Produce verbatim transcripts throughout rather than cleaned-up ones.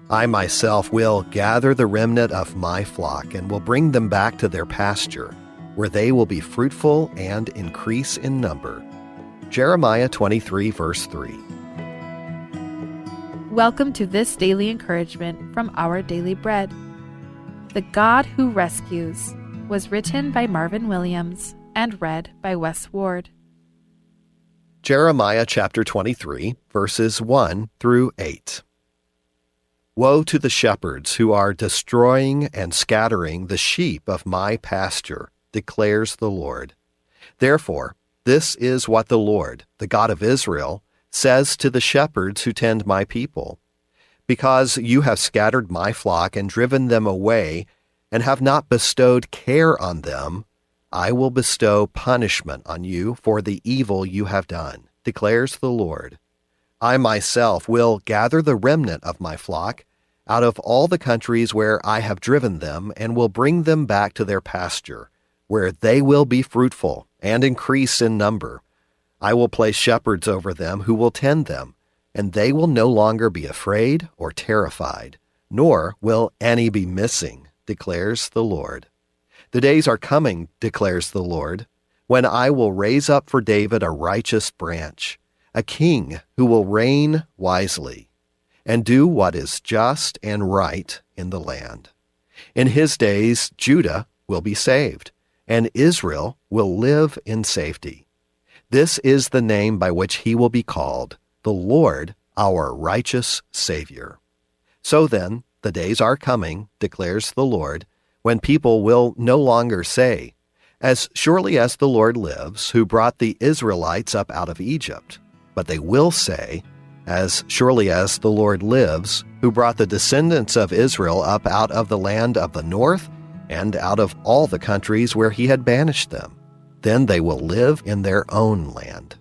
I myself will gather the remnant of my flock and will bring them back to their pasture, where they will be fruitful and increase in number. Jeremiah twenty-three, verse three. Welcome to this daily encouragement from Our Daily Bread. The God Who Rescues was written by Marvin Williams and read by Wes Ward. Jeremiah chapter twenty-three, verses one through eight. Woe to the shepherds who are destroying and scattering the sheep of my pasture, declares the Lord. Therefore, this is what the Lord, the God of Israel, says to the shepherds who tend my people: Because you have scattered my flock and driven them away, and have not bestowed care on them, I will bestow punishment on you for the evil you have done, declares the Lord. I myself will gather the remnant of my flock out of all the countries where I have driven them, and will bring them back to their pasture, where they will be fruitful and increase in number. I will place shepherds over them who will tend them, and they will no longer be afraid or terrified, nor will any be missing, declares the Lord. The days are coming, declares the Lord, when I will raise up for David a righteous branch, a king who will reign wisely and do what is just and right in the land. In his days, Judah will be saved, and Israel will live in safety. This is the name by which he will be called, the Lord, our righteous Savior. So then, the days are coming, declares the Lord, when people will no longer say, "As surely as the Lord lives, who brought the Israelites up out of Egypt," but they will say, "As surely as the Lord lives, who brought the descendants of Israel up out of the land of the north, and out of all the countries where he had banished them." Then they will live in their own land.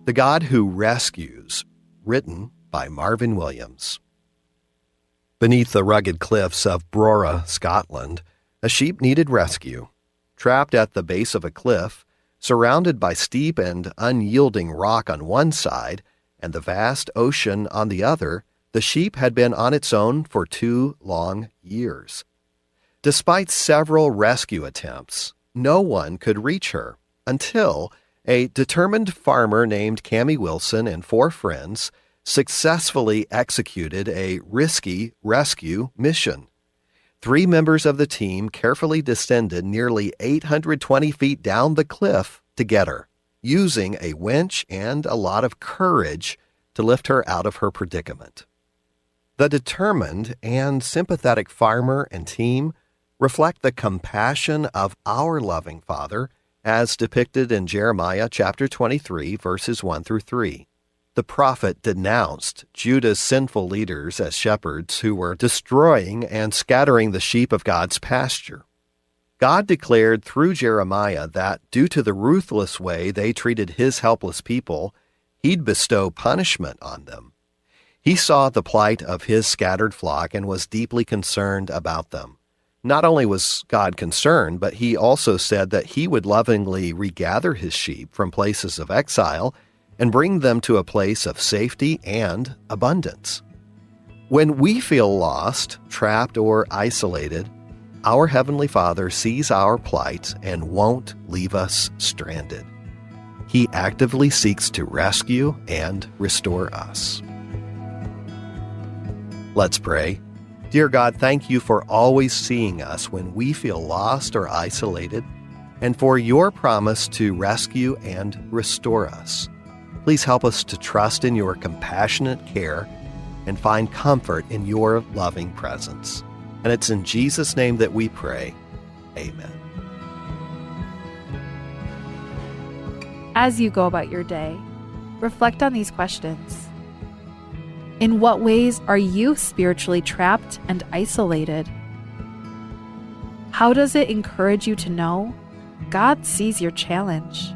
The God Who Rescues, written by Marvin Williams. Beneath the rugged cliffs of Brora, Scotland, a sheep needed rescue. Trapped at the base of a cliff, surrounded by steep and unyielding rock on one side and the vast ocean on the other, the sheep had been on its own for two long years. Despite several rescue attempts, no one could reach her until a determined farmer named Cammy Wilson and four friends successfully executed a risky rescue mission. Three members of the team carefully descended nearly eight hundred twenty feet down the cliff to get her, using a winch and a lot of courage to lift her out of her predicament. The determined and sympathetic farmer and team reflect the compassion of our loving Father, as depicted in Jeremiah chapter twenty-three, verses one through three. The prophet denounced Judah's sinful leaders as shepherds who were destroying and scattering the sheep of God's pasture. God declared through Jeremiah that, due to the ruthless way they treated his helpless people, he'd bestow punishment on them. He saw the plight of his scattered flock and was deeply concerned about them. Not only was God concerned, but he also said that he would lovingly regather his sheep from places of exile and bring them to a place of safety and abundance. When we feel lost, trapped, or isolated, our Heavenly Father sees our plight and won't leave us stranded. He actively seeks to rescue and restore us. Let's pray. Dear God, thank you for always seeing us when we feel lost or isolated, and for your promise to rescue and restore us. Please help us to trust in your compassionate care and find comfort in your loving presence. And it's in Jesus' name that we pray. Amen. As you go about your day, reflect on these questions. In what ways are you spiritually trapped and isolated? How does it encourage you to know God sees your challenge?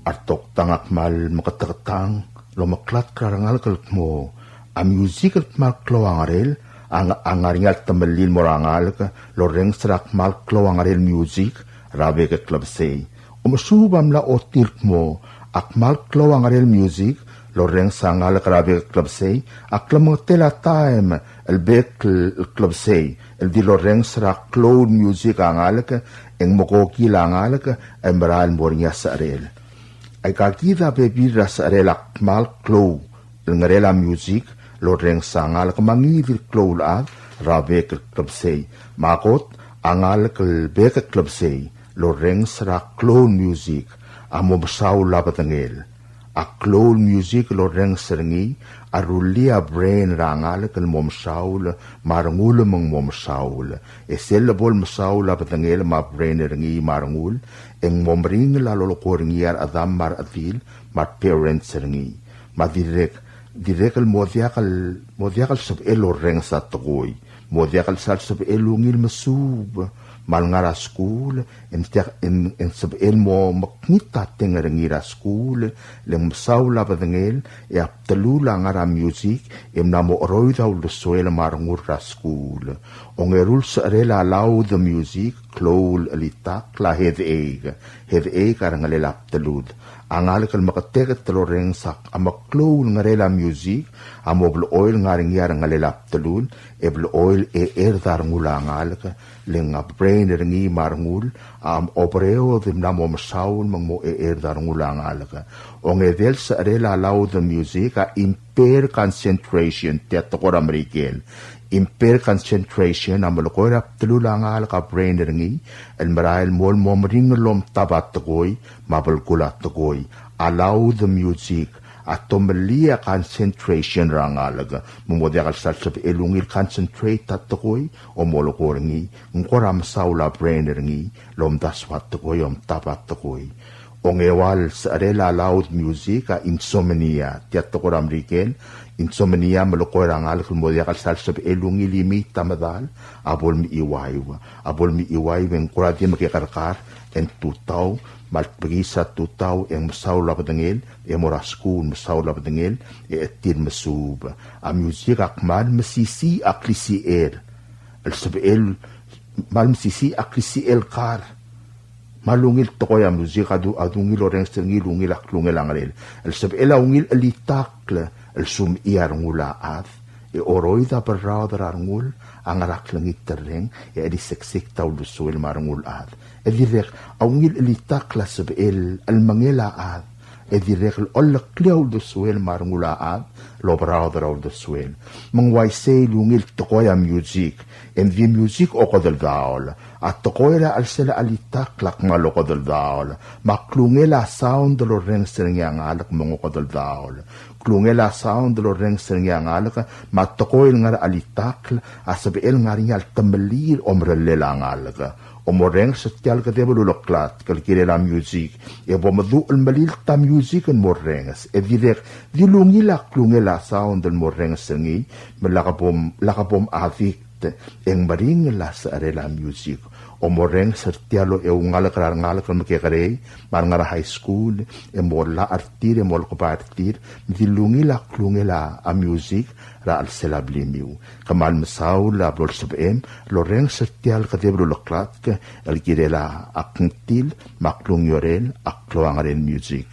A retoktang a kmal meketeketang el omeklatk er a rengalek el kmo a music el kmal klou a ngerel a ngar er ngii a temellel el mo er a ngalek el orrenges er a kmal klou a ngerel music er a bek el klebesei. Omesuub a mla ochotii el kmo a kmal klou a ngerel music el orrenges a ngalek er a bek el klebesei a klemengetel a taem el bek el klebesei el di lorrenges er a klou el music a ngalek e ng mekokil a ngalek el merael el mo er ngii a secherel. Aika kid a bebil er a secherel a kmal klou el ngerel a music el orrenges a ngalek me a ngii di el klou el chad er a bek el klebesei. Me a kot a ngalek el bek el klebesei el orrenges er a klou el music a mo mesaul a bedengel. A klou el music el orrenges er ngii a rullii a brain er a ngalek el mo mesaul me a rengul me ng mo mesaul. E sel lebo el mesaul a bedengel me a brain er ngii me a rengul e ng mo meringel a lolekoi er ngii a rechedam me a rechedil me a reparents er ngii. Me a dirrek, dirrek el mo diak el, mo diak el sebechel el orrenges a tekoi. Mo diak el sal sebechel el ungil mesuub me a lengar er a skuul, e ng diak, e ng, e ng sebechel el mo mekngit a teng er ngii er a skuul, le ng mesaul a bedengel, e a bdelul a ngar er a music, e mla mo cheroid a uldesuel me a rengul er a skuul. Ongeru el secherel a loud music, klou el chelitakl a headache. Headache a rengelel a bdelud. A ngalek el meketeket el orrenges a meklou el ngerel a music a mo blechoel ngar er ngii a rengelel a bdelul, e blechoel e cherd a rengul a ngalek, le ng a brain er ngii me a rengul a obereod e mla mo mesaul me ng mo e cherd a rengul a ngalek. Ongedei el secherel a loud music a impair concentration, tia tekoi er a Merikel. Impair concentration a melekoi er a bdelul a ngalek a brain er ngii el merael el mo, mo meringel el omtab a tekoi me a belkul a tekoi. A loud music a tomellii a concentration er a ngalek me mo diak el sal sebechel el ungil concentrate a tekoi, o molekoi er ngii, ng kora mesaul a brain er ngii el omdasu a tekoi, omtab a tekoi. Ongeua el secherel a loud music a insomnia, tia tekoi er a Merikel. Insomnia a melekoi er a ngalek el mo diak el sal sebechel el ungil imiit a medal, a bo lemechiuaiu. A bo lemechiuaiu e ng kora di mekekerkar, e ng tutau, me a lebekiis a tutau, e ng mesaul a bedengel, e mo er a skuul, mesaul a bedengel, e chetil mesuub. A music a kmal mesisiich a klisichel. El sebechel, kmal mesisiich a klisichel el kar. Me a lungil tekoi a music a du, a dungil orrenges er ngii el ungil a klungel a ngerel. El sebechel a ungil chelitakl el sumechii a rengul a chad, e oroid a berraod er a rengul a ngar er a klengiterreng, e cheliseksek a uldesuel me a rengul a chad. E dirrek a ungil chelitakl a sebechel el mengel a chad, e dirrek el oleklii a uldesuel me a rengul a chad el oberaod er a uldesuel. Me ng uaisei el ungil tekoi a music, e ng di music okedeldaol. A tekoi er a chelsel a chelitakl a kmal okedeldaol, me a klungel a sound el orrenges er ngii a ngalek me ng okedeldaol. Klungel a sound el orrenges er ngii a ngalek, me a tekoi el ngar er a chelitakl a sebechel ngar er ngii a ltemellii el omerellel a ngalek. Omorrenges er tia el kedeb el uleklatk el kirel a music, e bo meduch el melilt a music el morrenges. E dirrek di lungil a klungel a sound el morrenges er ngii, me lak bom, lak bom addict, e ng meringel a secherel a music. Omorrenges er tia el oungalek er a rengalek el mekekerei, me a rengar er a high school, e mo llach er tir, e mo lekebai er tir, me di lungil a klungel a music er a chelsel a blimiu. Kmal mesaul a blo lsebechem el orrenges er tia el kedeb el uleklatk el kirel a kngtil me a klungiolel a klou a ngerel music.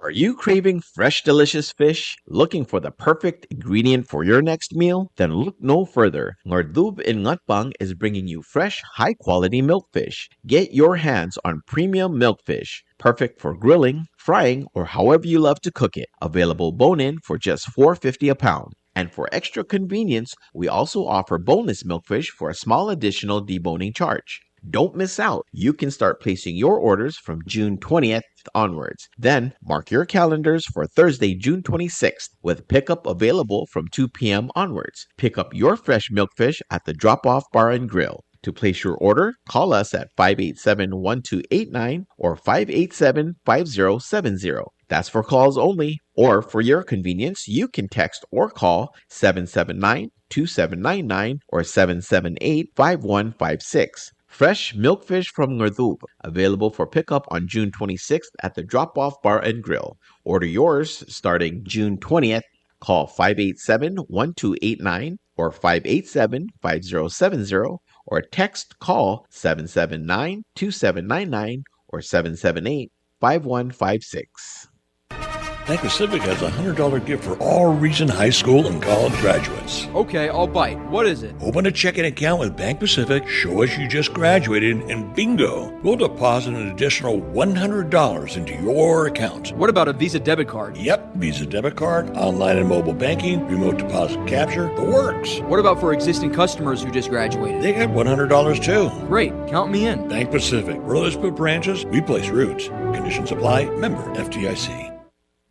Are you craving fresh, delicious fish? Looking for the perfect ingredient for your next meal? Then look no further. Ngardub in Ngatpang is bringing you fresh, high-quality milkfish. Get your hands on premium milkfish, perfect for grilling, frying, or however you love to cook it. Available bone-in for just four fifty a pound. And for extra convenience, we also offer boneless milkfish for a small additional deboning charge. Don't miss out. You can start placing your orders from June twentieth onwards. Then mark your calendars for Thursday, June twenty-sixth, with pickup available from two p.m. onwards. Pick up your fresh milkfish at the Drop Off Bar and Grill. To place your order, call us at five eight seven, one two eight nine or five eight seven, five zero seven zero. That's for calls only. Or for your convenience, you can text or call seven seven nine, two seven nine nine or seven seven eight, five one five six. Fresh milkfish from Ngardub, available for pickup on June twenty-sixth at the Drop Off Bar and Grill. Order yours starting June twentieth. Call five eight seven, one two eight nine or five eight seven, five zero seven zero or text, call seven seven nine, two seven nine nine or seven seven eight, five one five six. Bank Pacific has a hundred dollar gift for all recent high school and college graduates. Okay, I'll bite. What is it? Open a checking account with Bank Pacific, show us you just graduated, and bingo, we'll deposit an additional one hundred dollars into your account. What about a Visa debit card? Yep, Visa debit card, online and mobile banking, remote deposit capture, the works. What about for existing customers who just graduated? They get one hundred dollars too. Great, count me in. Bank Pacific, where others put branches, we place roots. Conditions apply. Member F D I C.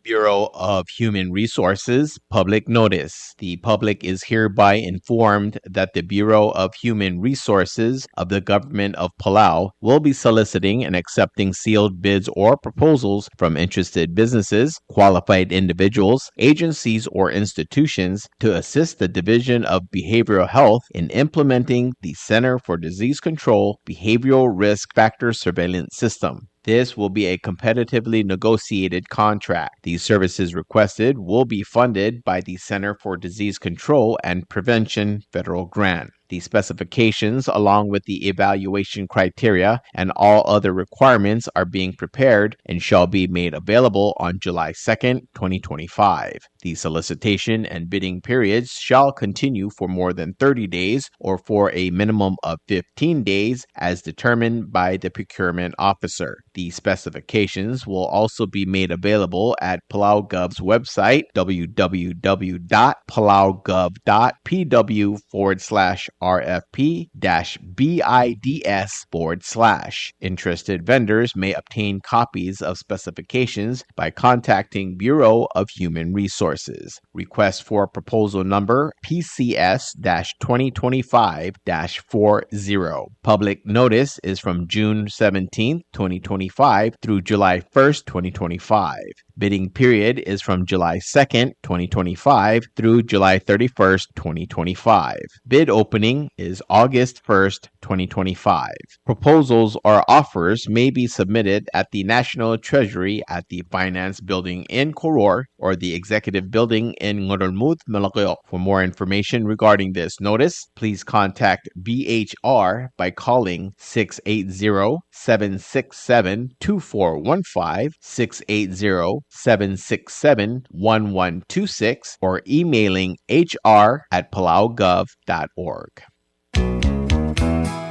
Bureau of Human Resources public notice. The public is hereby informed that the Bureau of Human Resources of the Government of Palau will be soliciting and accepting sealed bids or proposals from interested businesses, qualified individuals, agencies, or institutions to assist the Division of Behavioral Health in implementing the Center for Disease Control Behavioral Risk Factor Surveillance System. This will be a competitively negotiated contract. The services requested will be funded by the Center for Disease Control and Prevention federal grant. The specifications, along with the evaluation criteria and all other requirements, are being prepared and shall be made available on July second, twenty twenty-five. The solicitation and bidding periods shall continue for more than thirty days or for a minimum of fifteen days as determined by the procurement officer. The specifications will also be made available at Palau Gov's website, w w w dot palau gov dot p w forward slash r f p dash bids forward slash. Interested vendors may obtain copies of specifications by contacting Bureau of Human Resources. Request for proposal number P C S dash twenty twenty-five dash four zero. Public notice is from June seventeenth, twenty twenty-five through July first, twenty twenty-five. Bidding period is from July second, twenty twenty-five through July thirty-first, twenty twenty-five. Bid opening is August first, twenty twenty-five. Proposals or offers may be submitted at the National Treasury at the Finance Building in Koror or the Executive Building in Ngerulmud, Melekeok. For more information regarding this notice, please contact B H R by calling six eight zero, seven six seven, two four one five, six eight zero, seven six seven, one one two six, or emailing H R at palaugov dot org.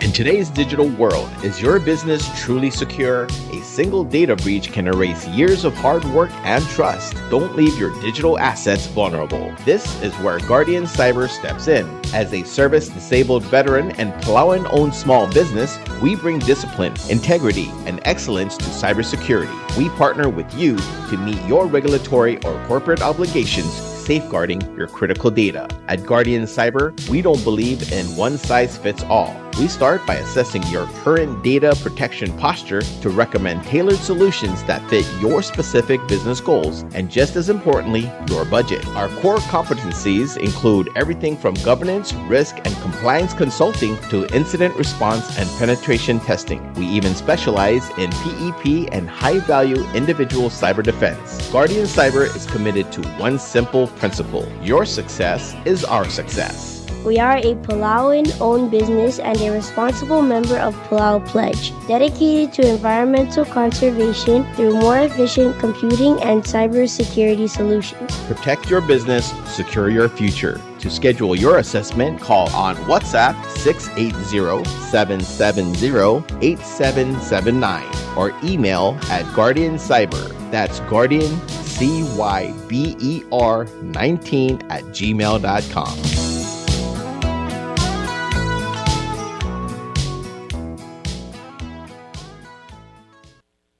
In today's digital world, is your business truly secure? A single data breach can erase years of hard work and trust. Don't leave your digital assets vulnerable. This is where Guardian Cyber steps in. As a service-disabled veteran and Palauan-owned small business, we bring discipline, integrity, and excellence to cybersecurity. We partner with you to meet your regulatory or corporate obligations, safeguarding your critical data. At Guardian Cyber, we don't believe in one size fits all. We start by assessing your current data protection posture to recommend tailored solutions that fit your specific business goals and, just as importantly, your budget. Our core competencies include everything from governance, risk, and compliance consulting to incident response and penetration testing. We even specialize in P E P and high-value individual cyber defense. Guardian Cyber is committed to one simple principle: your success is our success. We are a Palauan-owned business and a responsible member of Palau Pledge, dedicated to environmental conservation through more efficient computing and cybersecurity solutions. Protect your business, secure your future. To schedule your assessment, call on WhatsApp six eight zero, seven seven zero, eight seven seven nine or email at Guardian Cyber. That's Guardian C Y B E R nineteen at gmail dot com.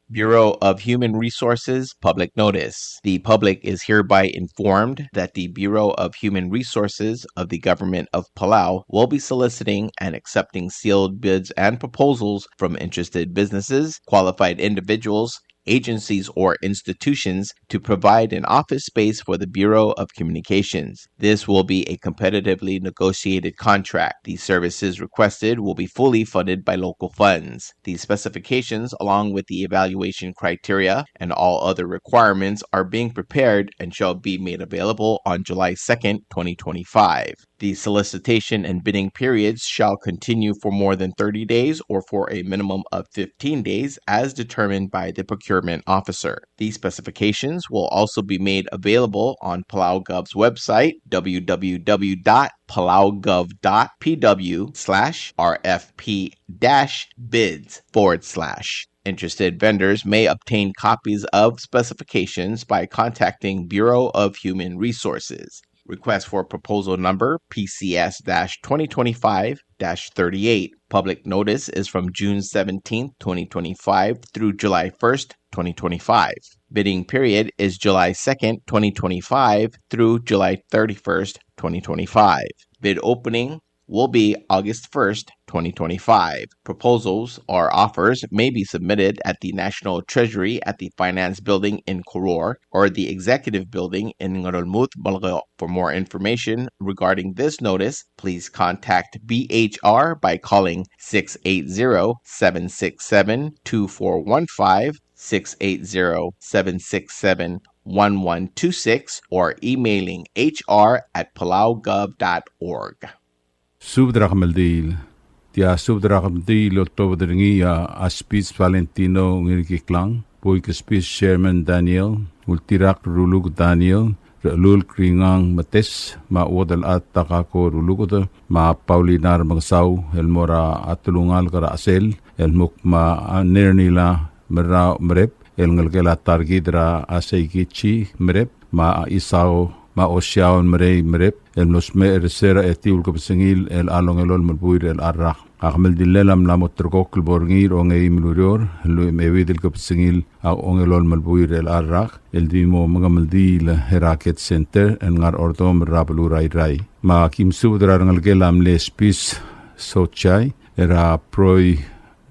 Bureau of Human Resources public notice. The public is hereby informed that the Bureau of Human Resources of the Government of Palau will be soliciting and accepting sealed bids and proposals from interested businesses, qualified individuals, agencies, or institutions to provide an office space for the Bureau of Communications. This will be a competitively negotiated contract. The services requested will be fully funded by local funds. The specifications, along with the evaluation criteria and all other requirements, are being prepared and shall be made available on July second, twenty twenty-five. The solicitation and bidding periods shall continue for more than thirty days or for a minimum of fifteen days as determined by the procurement officer. These specifications will also be made available on PalauGov's website, w w w dot palaugov dot p w slash r f p dash bids forward slash. Interested vendors may obtain copies of specifications by contacting Bureau of Human Resources. Request for proposal number P C S dash twenty twenty-five dash thirty-eight. Public notice is from June seventeenth, twenty twenty-five through July first, twenty twenty-five. Bidding period is July second, twenty twenty-five through July thirty-first, twenty twenty-five. Bid opening will be August first, twenty twenty-five. Proposals or offers may be submitted at the National Treasury at the Finance Building in Koror or the Executive Building in Ngerulmud, Melekeok. For more information regarding this notice, please contact B H R by calling six eight zero, seven six seven, two four one five, six eight zero, seven six seven, one one two six, or emailing H R at palaugov dot org. Subed er a kemeldiil. Tia subed er a kemeldiil el oltobed er ngii a Spis Valentino Ngirkiklang, Boik Spis Sherman Daniel, Ultirak Ruluk Daniel, Rechelul Kringang Metes, me a Uodelchad Takako Ruluked, me a Paulina Remengesau, el mo er a telungalek er a chelsel, el kmo a Nernila Merau Merep, el ngelekel a Tarkid er a Seikichi Merep, me a Isao, me a Osiaon Merei Merep, el mlo smecher er se er a etiu el kebesengil el ongelolem el buil er chelecha el rak. A kemeldillel a mla mo ulterekokl el bo er ngii er a ongeim el ureor, el lluich me a euid el kebesengil a ongelolem el buil er chelecha el rak, el di mo mengemeldiil er a Ked Center el ngar er a Ordomel er a beluu er a Irrai. Me aki mesubed er a rengelekel a mle Spis Sochai, er a Proi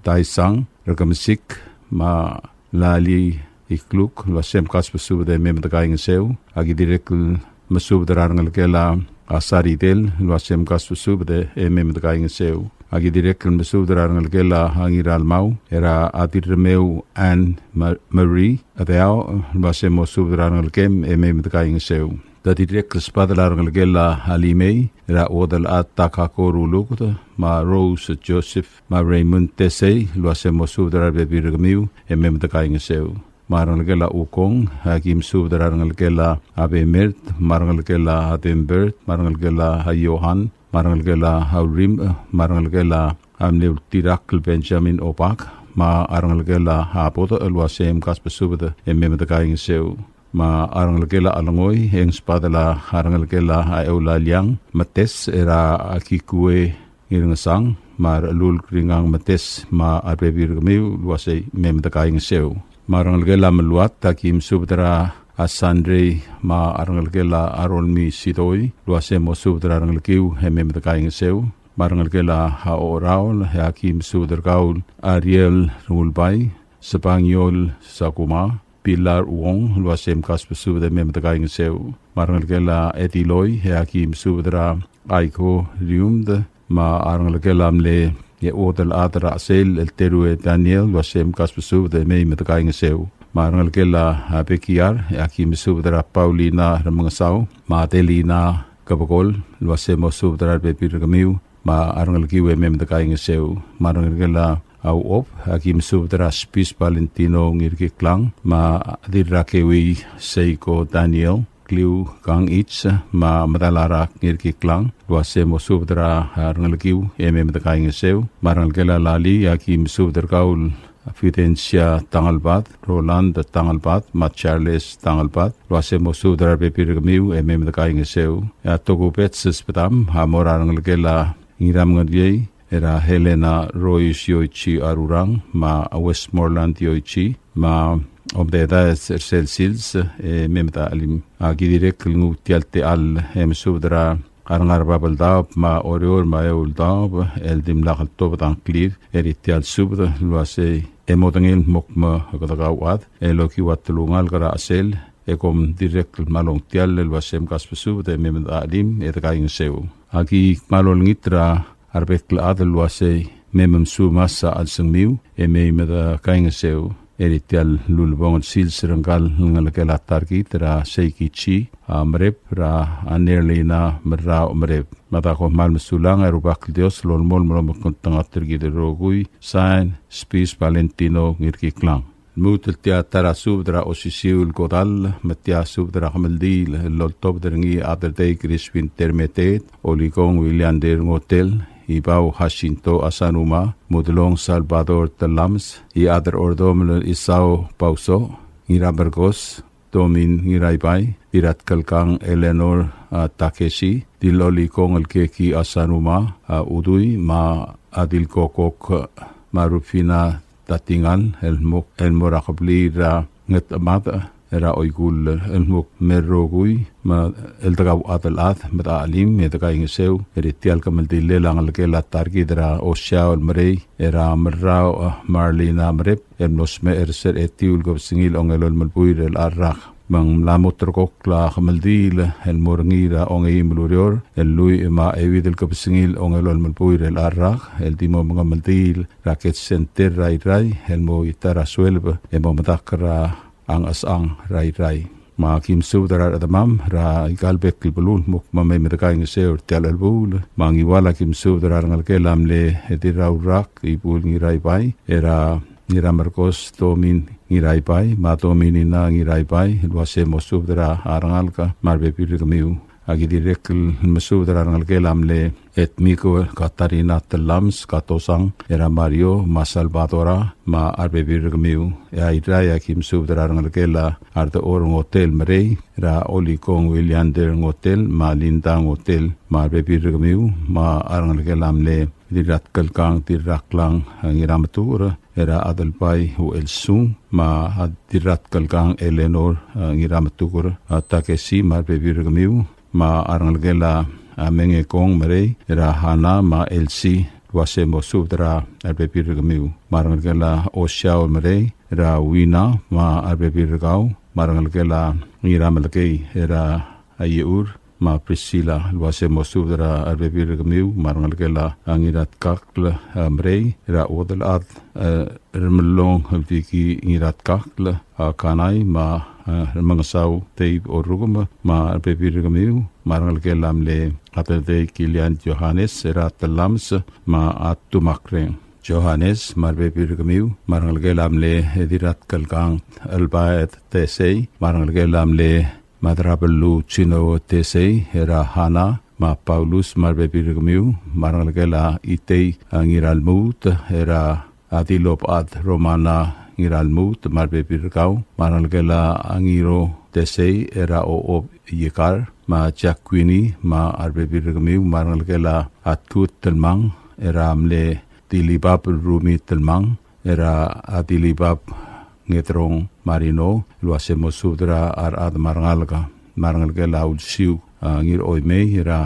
Taisang, Rekemesik, me a Lali Ikluk, el uasei mkasbesubed e mei me dekaingeseu. Aki dirrek el mesubed er a rengelekel a Saridel, el uasei mkasbesubed e mei me dekaingeseu. Aki dirrek el mesubed er a rengelekel a Ngiralmau, er a Dirremeu Anne Ma-, Marie Adeao, el uasei mosubed er a rengelekem e mei me dekaingeseu. Te dirrek el sbadel a rengelekel a Limei, er a Uodelchad Takako Ruluked, me a Rose Joseph, me a Raymond Tesei, el uasei mosubed er a rebebil er kemiu e mei me dekaingeseu. Me a rengelekel a Ukong, aki mesubed er a rengelekel a Bemert, me a rengelekel a Dembert, me a rengelekel a Johan, me a rengelekel a Aurim, me a rengelekel a mle Ultirakl Benjamin Obak, me a rengelekel a Abodech, el uasei mkasbesubed e mei me dekaingeseu. Me a rengelekel a Chelengoi, e ng sbadel a rengelekel a Eulaliang Metes, er a Kikue Ngirngesang, me a Rechelul Kringang Metes, me a rebebil er kemiu el uasei mei me dekaingeseu. Me a rengelekel a Meluat, aki mesubed er a Sandrei, me a rengelekel a Rolmi Sidoi, el uasei mosubed er a rengelekiu e mei me dekaingeseu. Me a rengelekel a Oraol, e aki mesubed er kau el Ariel Rengulbai, Sebangiol Sakuma, Pilar Wong, el uasei mkasbesubed e mei me dekaingeseu. Me a rengelekel a Ediloi, e aki mesubed er a Aiko Riumd, me a rengelekel a mle Uodelchad er a Chelsel, el Terue Daniel, el uasei mkasbesubed e mei me dekaingeseu. Me a rengelekel a Bekiar, e aki mesubed er a Paulina Remengesau, me a Adelina Kebekol, el uasei mosubed er a rebebil er kemiu, me a rengelekiu e mei me dekaingeseu. Me a rengelekel a Uob, aki mesubed er a Spis Valentino Ngirkiklang, me a Dirrakeui Seiko Daniel, Kliu Kang Its, me a Medalarak Ngirkiklang, el uasei mosubed er a rengelekiu e mei me dekaingeseu. Me a rengelekel a Lali, aki mesubed er kau el Fidencia Tangelbad, Roland Tangelbad, me a Charles Tangelbad, el uasei mosubed er a rebebil er kemiu e mei me dekaingeseu. E a tokubets el sbedam a mo er a rengelekel a Ngiramengeriei, er a Helena Royce Yoichi Arurang, me a Westmoreland Yoichi, me a Obdedaes er sel sils e mei me de chelim. Aki dirrek el nguu tia el techall e mesubed er a a rengar er a bab el daob, me a Oreor, me a eou el daob, el dimlak el tobed a ngklir er tia el subed el uasei e modengei el kmo kede kauchad el okiu a telungalek er a chelsel, e kom dirrek el kmal ongtiall el uase mkasbesubed e mei me dechelim e dekaingeseu. Aki kmal olengit er a rebek el chad el uase mei me msuumas a chelsengmiu e mei me dekaingeseu er tia el ulebongel sils er ngka el ngelekel a ta er kid er a Seikichi a Merep er a Nerlina Merrau Merep. Me a da kom kmal mesulang, e a Rubak el Dios a lolemolem el omekngeltengat er kid el rokui. Sain, Spis Valentino Ngirkiklang. Lmuut el tia ta er a subed er a osisiu el kodall, me tia subed er a kemeldiil el loltobed er ngii a Aderdei Crispin Termeteet, Olikong Williander Ngotel, Ibau Jacinto Asanuma, Mudelong Salvador Telames, Iechad er a Ordomel Isao Pauso, Ngiramerkos Tomin Ngiraibai, Dirratkelkang Eleanor, a, Takeshi, Dilolikong el Keki Asanuma, a, Udui, me a Dilkokok, me a Rufina Tatingal, el mo, el mo er a kebliil er a Ngetemad er a Oikull, el mo me rokui, me el dekauchad el chad me dechelim e dekaingeseu er tia el kemeldillel a ngelekel a ta er kid er a Osiau el Merei er a Merrau, a, Marlina Merep, el mlo smecher er se er a etiu el kebesengil a ongelolem el buil er a rak. Me ng mla mo ulterekokl a kemeldiil el mo er ngii er a ongeim el ureor el lluich me a euid el kebesengil a ongelolem el buil er a rak, el di mo mengemeldiil er a Ked Center er a Irrai, el mo ta er a sueleb e mo medakl er a Ngchesechang er a Irrai. Me aki mesubed er a rechedemam er aika el bek el beluu el kmo mei me dekaingeseu er tia el chelebuul. Me a Ngiwal aki mesubed er a rengelekel a mle Dirraurak Ibul Ngiraibai, er a Ngiramerkos Tomin Ngiraibai, me a Tominina Ngiraibai, el uase mo subed er a rengalek me a rebebil er kemiu. Aki dirrek el mesubed er a rengelekel a mle Etmiko Katarina Telames Katosang, er a Mario me a Salvadora me a rebebil er kemiu. E a Irrai aki mesubed er a rengelekel a Ardechor Ngotel Merei, er a Olikong Williander Ngotel me a Linda Ngotel me a rebebil er kemiu, me a rengelekel a mle Dirratkelkang Dirraklang, a, Ngirametuker, er a Adelbai Uelsung, me a Dirratkelkang Eleanor, a, Ngirametuker, a, Takesi, me a rebebil er kemiu, me a rengelekel a, a, Mengekong Merei, er a Hana, me a Elsie, el uase mo subed er a rebebil er kemiu, me a rengelekel a Osiau Merei, er a Wina, me a rebebil er kau, me a rengelekel a Ngiramelekei, er a, a Iechur, me a Priscilla, el uase mo subed er a rebebil er kemiu, me a rengelekel a Ngiratkakl, a, Merei, er a Uodelchad, a, Remelong el Viki Ngiratkakl, a, Kanai, me a, a, Remengesau Dave Orukem, me a rebebil er kemiu, me a rengelekel a mle Aderdei Kilian Johannes, er a Telames, me a Tumakreng Johannes, me a rebebil er kemiu, me a rengelekel a mle Dirratkelkang Elbaed Tesei, me a rengelekel a mle Madrabeluu Chino Tesei, er a Hana, me a Paulus, me a rebebil er kemiu, me a rengelekel a Itei, a, Ngiralmuut, er a Adilobechad Romana Ngiralmuut, me a rebebil er kau, me a rengelekel a Ngiro Tesei, er a Ochob Yekar, me a Jack Queenie, me a rebebil er kemiu, me a rengelekel a Atkut Telmang, er a mle Dilibab Rumi Telmang, er a Adilibab Ngedrong Marino, el uase mo subed er a rechad me a rengalek, me a rengelekel a Ulsiu, a, Ngiroimei, er a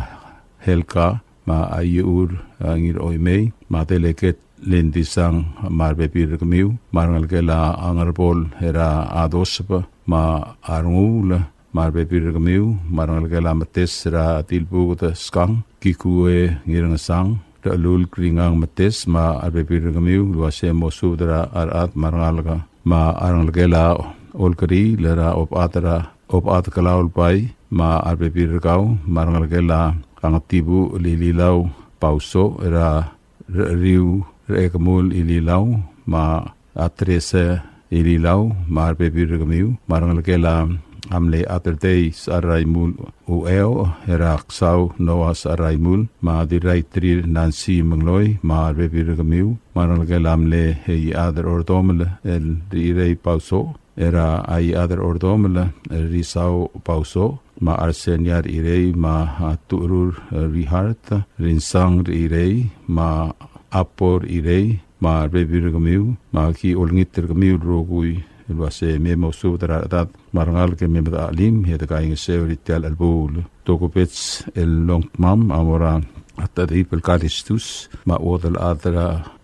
Helka, me a Iechur, a, Ngiroimei, me a Deleket Lendisang, me a rebebil er kemiu, me a rengelekel a Ngerbol, er a Adoseb, me a Renguul, me a rebebil er kemiu, me a rengelekel a Metes er a Dilbuked Skang, Kikue Ngirengesang, Rechelul Kringang Metes, me a rebebil er kemiu, el uase mo subed er a rechad me a rengalek, me a rengelekel a Olkeriil er a Obechad er a, Obechad Kelaulbai, me a rebebil er kau, me a rengelekel a Kangetibuch Lililau Pauso, er a Recheriu Rechekemul Ililau, me a Teresa Ililau, me a rebebil er kemiu, me a rengelekel a mle Aderdei Saraimul Ueo, er a Ksau Noah Saraimul, me a Dirraitrir Nancy Mengloi, me a rebebil er kemiu, me a rengelekel a mle Iechad er Ordomel el Rirei Pauso, er a Iechad er Ordomel el Risau Pauso, me a Arsenia Rirei, me a Tucherur Rihart, Rinsang Rirei, me a Apor Rirei, me a rebebil er kemiu, me aki olengit er kemiu el rokui el uase mei me mosubed er a rechedad me a rengalek e mei me dechelim e dekaingeseu er tia el chelebuul. Tokubets el longdmam a mo er a Tadib el Kalistus, me a Uodelchad er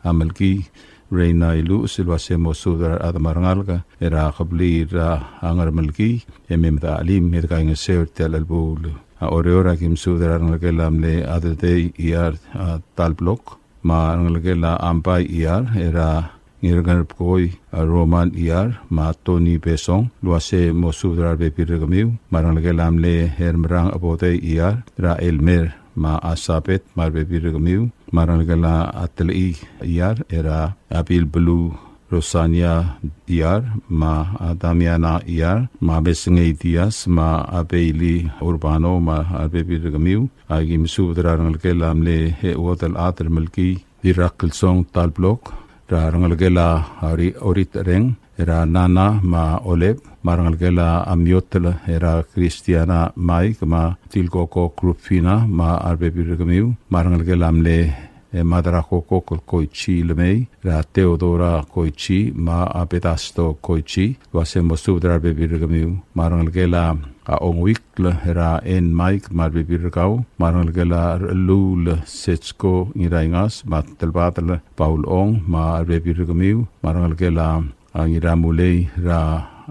a Melkii, Reina Iluches el uase mo subed er a rechad me a rengalek er a kebliil er a Ngermelkii, e mei me de chelim e de kaingeseu er tia el chelebuul. A Oreor a ki mesubed er a rengelekel a mle Adedei Iar, a, Talblok, me a rengelekel a Ambai Iar, er a Ngirngerbkoi, a, Roman Iar, me a Tony Besong, el uase mo subed er a rebebil er kemiu, me a rengelekel a mle Hermrang Obodei Iar, er a Elmer, me a Sabet, me a rebebil er kemiu, me a rengelekel a Telechii Iar, er a Abilbeluu Rosania Iar, me a Damiana Iar, me a Besengei Diaz, me a Bailey Urbano, me a rebebil er kemiu. A ki mesubed er a rengelekel a mle Uodelchad er Melkii, Dirrakelsong Talblok, er a rengelekel a Ori-, Orit Reng, er a Nana me a Olep, me a rengelekel a Amiotel, er a Christiana Mike, me a Tilkoko Krupfina, me a rebebil er kemiu, me a rengelekel a mle, e, Madrakokok el Koichi Lemei, er a Theodora Koichi, me a Pedasto Koichi, el uase mo subed er a rebebil er kemiu, me a rengelekel a Ongwikl, er a En Mike, me a rebebil er kau, me a rengelekel a Rechelluul Setsko Ngiraingas, me a Telbadel Paul Ong, me a rebebil er kemiu, me a rengelekel a a Ngiramulei, er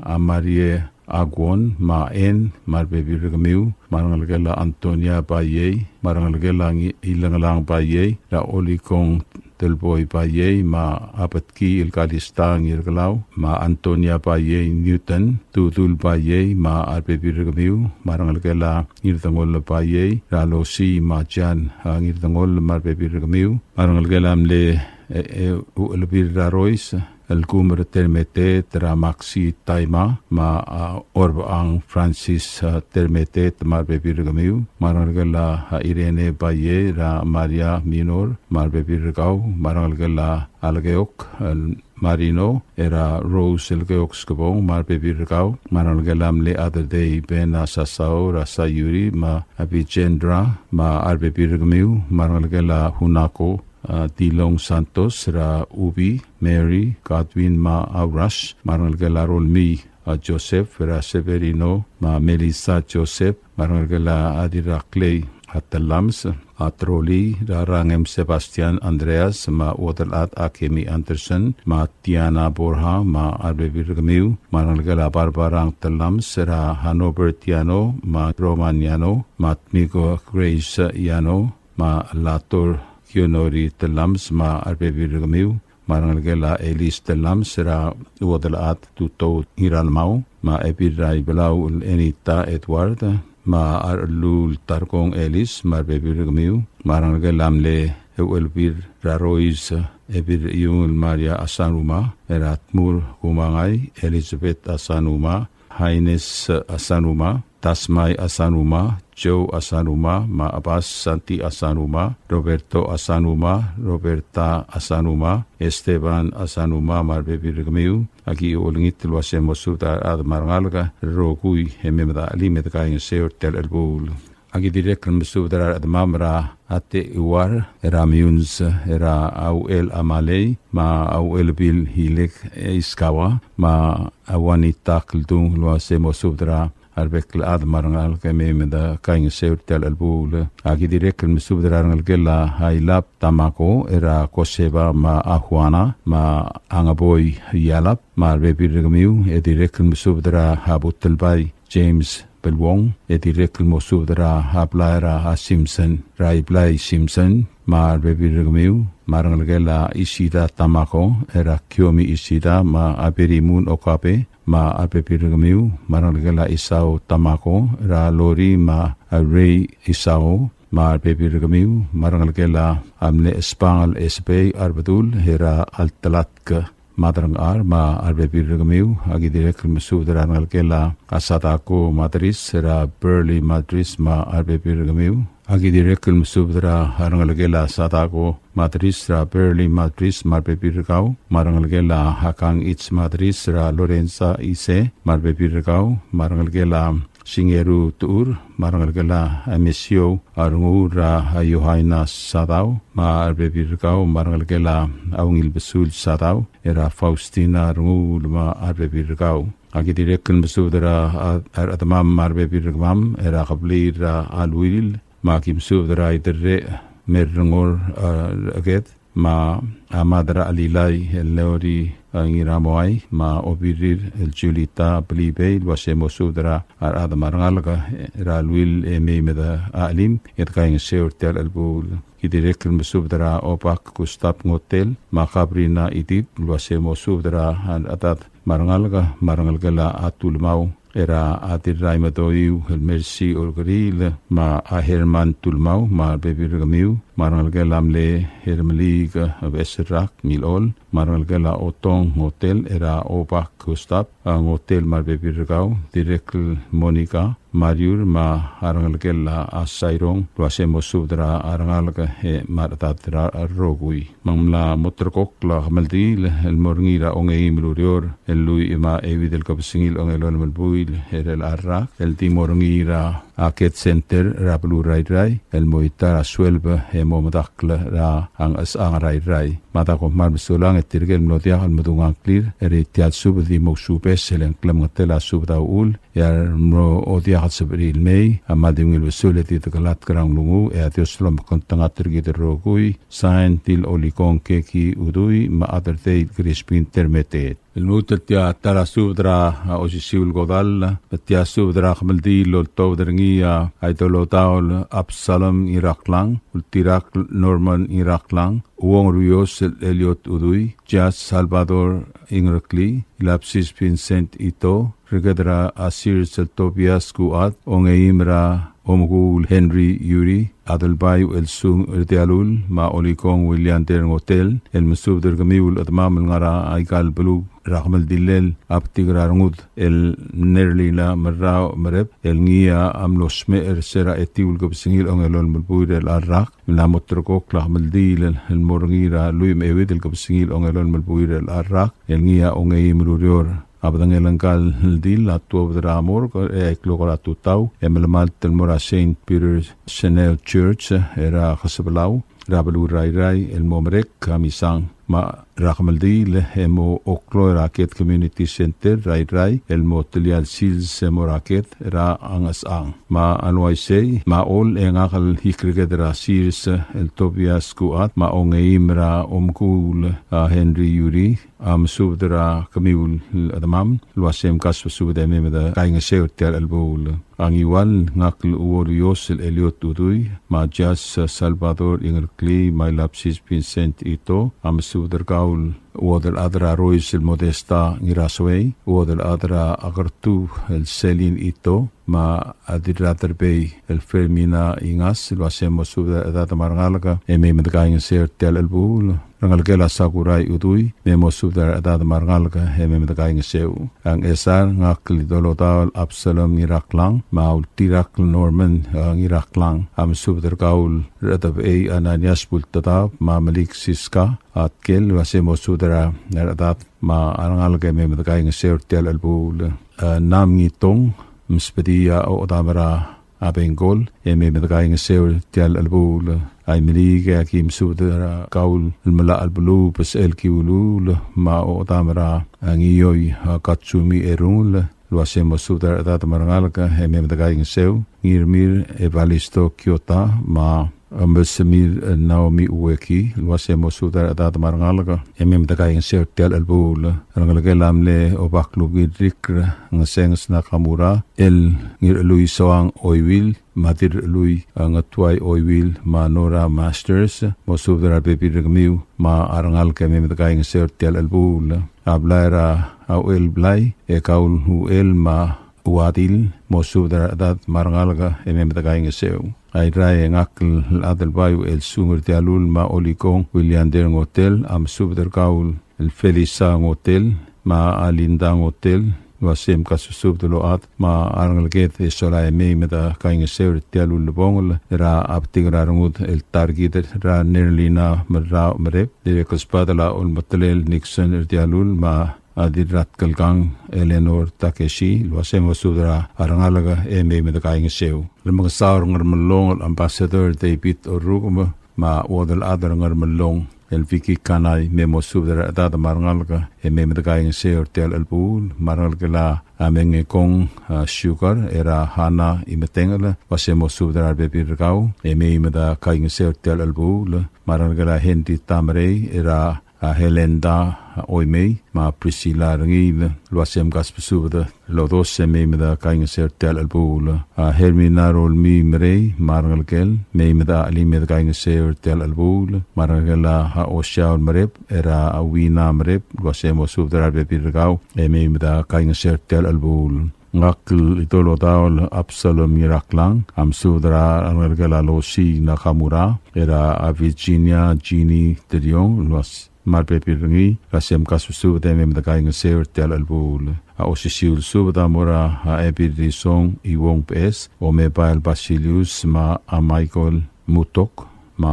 a Marie Aguon, me a En, me a rebebil er kemiu, me a rengelekel a Antonia Baiei, me a rengelekel a Ngi-, Ilengelang Baiei, er a Olikong Telboi Baiei, me a Betki el Kalista Ngirkelau, me a Antonia Baiei Newton, Tudul Baiei, me a rebebil er kemiu, me a rengelekel a Ngirdengoll Baiei, er a Losi, me a Jan, a Ngirdengoll, me a rebebil er kemiu, me a rengelekel a mle, e, e, Uchelbil er a Rois, el Kumer Termeteet, er a Maxi Taima, me a Orbang Francis, a, Termeteet, me a rebebil er kemiu, me a rengelekel a Irene Baiei, er a Maria Minor, me a rebebil er kau, me a rengelekel a Lekeok, el Marino, er a Rose Lekeok Skebong, me a rebebil er kau, me a rengelekel a mle Adedei Ben a Sasao, er a Sayuri, me a Vijendra, me a rebebil er kemiu, me a rengelekel a Hunako, a, Dilong Santos, er a Ubi, Mary, Godwin, me a Aurash, me a rengelekel a Rolmii, a, Joseph, er a Severino, me a Melissa Joseph, me a rengelekel a Dirraklei, a, Telams, a, Troli, er a Rangem Sebastian Andreas, me a Uodelchad Akemi Anderson, me a Tiana Borja, me a rebebil er kemiu, me a rengelekel a Barbara Telams, er a Hanover Tiano, me a Roman Yano, me a Tmiko Grace Yano, me a Lator Kionori Telams, me a rebebil er kemiu, me a rengelekel a Elis Telams, er a Uodelchad Tutou Ngiralmau, me a Ebil er a Ibelau el Enita Edward, me a Rechelluul Tarkong Elis, me a rebebil er kemiu, me a rengelekel a mle Euchelbil er a Rois, Ebil er a Iung el Maria Asanuma, er a Tmur Kumangai, Elizabeth Asanuma, Haines Asanuma, Tasmai Asanuma, Joe Asanuma, me a Abbas Santi Asanuma, Roberto Asanuma, Roberta Asanuma, Esteban Asanuma, me a rebebil er kemiu, a ki olengit el uase mo subed a rechad me a rengalek el rokui e mei me de chelim e de kaingeseu er tia el chelebuul. A ki dirrek el mesubed er a rechedemam er a Ate Uar, er a Miuns, er a Auchel Amalei, me a Auchel Bil Hilek Iskawa, me a Wanita Kldung el uase mo subed er a rebek el chad me a rengalek e mei me de kaingeseu er tia el chelebuul. A ki dirrek el mesubed er a rengelekel a Ailab Tamako, er a Koseba me a Juana, me a Ngeboi Ialab, me a rebebil er kemiu, e dirrek el mesubed er a Butelbai James Beluong, e dirrek el mo subed er a Blai er a Simpson, er a Iblai Simpson, me a rebebil er kemiu, me a rengelekel a Isida Tamako, er a Kiomi Isida, me a Berimun Okabe, me a rebebil er kemiu, me a rengelekel a Isao Tamako, er a Lori me a Rei Isao, me a rebebil er kemiu, me a rengelekel a mle Espangel Esbei Arbedul, er a Altelatk Madrangchar, me a rebebil er kemiu, a ki dirrek el mesubed er a rengelekel a Sadako Madris, er a Burley Madris, me a rebebil er kemiu. A ki dirrek el mesubed er a rengelekel a Sadako Madris, er a Burley Madris, me a rebebil er kau, me a rengelekel a Hakang H. Madris, er a Lorenza Ise, me a rebebil er kau, me a rengelekel a Singeru Tuur, me a rengelekel a Emesio, a Renguul er a Yohaina Sadau, me a rebebil er kau, me a rengelekel a Ungil Besul Sadau, er a Faustina Renguul, me a rebebil er kau. A ki dirrek el mesubed er a, a, a rechedemam me a rebebil er kemam, er a kebliil er a Aluil, me a ki mesubed er a Iderrech, me a Rengor, a, Eked, me a Mad er a Chelilai el Leori, a, Ngiramoai, me a Obirir el Julita Belibei, el uase mo subed er a rechad me a rengalek er a Luil e mei me de chelim e de kaingeseu er tia el chelebuul. Ki dirrek el mesubed er a Obak Gustav Ngotel, me a Kabrina Idip, el uase mo subed er a rechedad me a rengalek, me a rengelekel a Tulmau, er a Dirraimedoiu el Mercy Olkeriil, me a Herman Tulmau, me a rebebil er kemiu, me a rengelekel a mle Hermeliik, e, Beserrak, Milol, me a rengelekel a Otong Ngotel, er a Obak Gustav, a, Ngotel me a rebebil er kau, dirrek el Monica, Mariur, me a rengelekel a Sairong, el uase mo subed er a rengalek e me a rechedad er a rokui. Me ng mla mo ulterekokl a kemeldiil el mo er ngii er a ongeim el ureor el lluich me a euid el kebesengil ongelolem el buil er chelecha el rak, el di mo er ngii er a Ked Center er a beluu er a Irrai, el mo ita er a sueleb e mo medakl er a Ngchesechang er a Irrai. Me a da kom kmal mesulang e tirke el mlo diak el medung a ngklir er tia el subed e di mo ousubes e le ng klemengetel a subed a uchul, e a remo diak el sebechir el mei a kmal di ungil besul e di dekelatk er a nglunguuch, e a Dios a lomekngeltengat er kid el rokui. Sign, Dil Olikong Keki Udui, me a Aderdei Crispin Termeteet. El lmuut el tia ta er a subed er a, a, osisiu el kodall, me tia subed er a kemeldiil el oltobed er ngii a Idolotaol Absalom Ngiraklang, Ultirakl Norman Ngiraklang, Uong Ruios el Eliot Udui, Jas Salvador Ingereklii, Ilapsis Vincent Ito, Reked er a Sils el Tobias Kuat, Ongeim er a Omekuul Henry Yuri, Adelbai el Sung Erdialul, me a Olikong Williander Ngotel, el mesubed er kemiu el chedemam el ngar er aika el beluu er a kemeldillel a betik er a rengud el Nerlina Merrau Merep, el ngii a mlo smecher er se er a etiu el kebesengil ongelolem el buil er chelecha el rak, me ng mla mo ulterekokl a kemeldiil el mo er ngii er a lluich me a euid el kebesengil ongelolem el buil er chelecha el rak, el ngii a ongeim el ureor. A bedengel ngka el dil a tuobed er a morgue er a eai el klok er a tutau, e melemalt el mo er a Saint Peter Chanel Church er a Kesebelau er a beluu er a Irrai el mo merek a misang. Me er a kemeldiil e mo oklou er a Ked Community Center er a Irrai el mo telia el sils e mo er a Ked er a Ngchesechang. Me a le uaisei, me a Ollei e ngak el Ikreked er a Sils el Tobias Kuat, me a Ongeim er a Omekuul a Henry Yuri, a mesubed er kemiu el chedemam el uase mkasbesubed e mei me de kaingeseu er tia el chelebuul. A Ngiwal, ngak el Uorios el Eliot Udui, me a Jas Salvador Ingereklii, me a Ilapsis Vincent Ito, a mesubed er kau el Uodelchad er a Rois el Modesta Ngirasuei, Uodelchad er a Kertub el Selin Ito, me a Dirraderbei el Fermina Ingas, el uase mo subed er a rechedad me a rengalek e mei me de kaingeseu er tia el chelebuul. Rengelekel a Sakurai Udui, me mo subed er a rechedad me a rengalek e mei me de kaingeseu. A Ngchesar, ngak el Idolotaol Absalom Ngiraklang, me a Ultirakl Norman, e, Ngiraklang, a mesubed er kau el Redebechei Ananias Bultedaob, me a Melik Siska Atkel, el uase mo subed er a rechedad me a rengalek e mei me de kaingeseu er tia el chelebuul. E, Nam Ngitong, msubedii a ochedam er a Bengkol, e mei me de kaingeseu er tia el chelebuul. A Imeliik, e aki mesubed er kau el Melachelbeluu Besechel Kiuluul, me a ochedam er a Ngioi, a, Katsumi Erungel, el uase mo subed er a rechedad me a rengalek e mei me de kaingeseu. Ngirmir Evalisto Kiota, me a Mesemir, e, Naomi Ueki, el uase mo subed er a rechedad me a rengalek e mei me de kaingeseu er tia el chelebuul. Rengelekel a mle Obak Lubkir Rikr Ngesenges Nakamura, el Ngirchelui Soang Oiwil, me a Dirrelui, e, Ngetuai Oiwil, me a Nora Masters, mo subed er a rebebil er kemiu me a rengalek e mei me de kaingeseu er tia el chelebuul. A blai er a Uchelblai, e kau el Uchel me a Uadil, mo subed er a rechedad me a rengalek e mei me de kaingeseu. A Irrai, e ngak el Adelbai Uchelsung Erdialul me a Olikong Williander Ngotel, a mesubed er kau el Felisa Ngotel, me a Linda Ngotel, el uase mkasusubed el ochad me a rengeleked e sola e mei me de kaingeseu er tia el ulebongel er a betik er a rengud el ta er kid er a Nerlina Merrau Merep, dirrek el sbadel a Olmetelel Nixon Erdialul me a Dirratkelkang Eleanor Takeshi, el uase mo subed er a rengalek e mei me de kaingeseu. Remengesau er Ngermellong el Ambassador David Orrukem, me a Uodelchad er Ngermellong el Vicky Kanai, me mosubed er a rechedad me a rengalek e mei me dekaingeseu er tia el chelebuul. Me a rengelekel a Mengekong, a, Sugar, er a Hana Imetengel, el uase mosubed er a rebebil er kau e mei me dekaingeseu er tia el chelebuul. Me a rengelekel a Henry Tamerei, er a a Helenda Oimei, me a Priscilla Rengiil, el uase mkasbesubed el odos e mei me dekaingeseu er tia el chelebuul. A Hermina Rolmii Merei, me a rengelekel, mei me de chelim e dekaingeseu er tia el chelebuul. Me a rengelekel a Osiaol Merep, er a Wina Merep, el uase mosubed er a rebebil er kau e mei me dekaingeseu er tia el chelebuul. Ngak el Idolodaol Absalom Ngiraklang, a msubed er a rengelekel a Losi Nakamura, er a Virginia Jeannie Teriong, el uase me a rebebil er ngii, el uase mkasbesubed e mei me dekaingeseu er tia el chelebuul. A osisiu el subed a mo er a Ebil Risong Iwong Beches, Omebael Basilius, me a Michael Mutok, me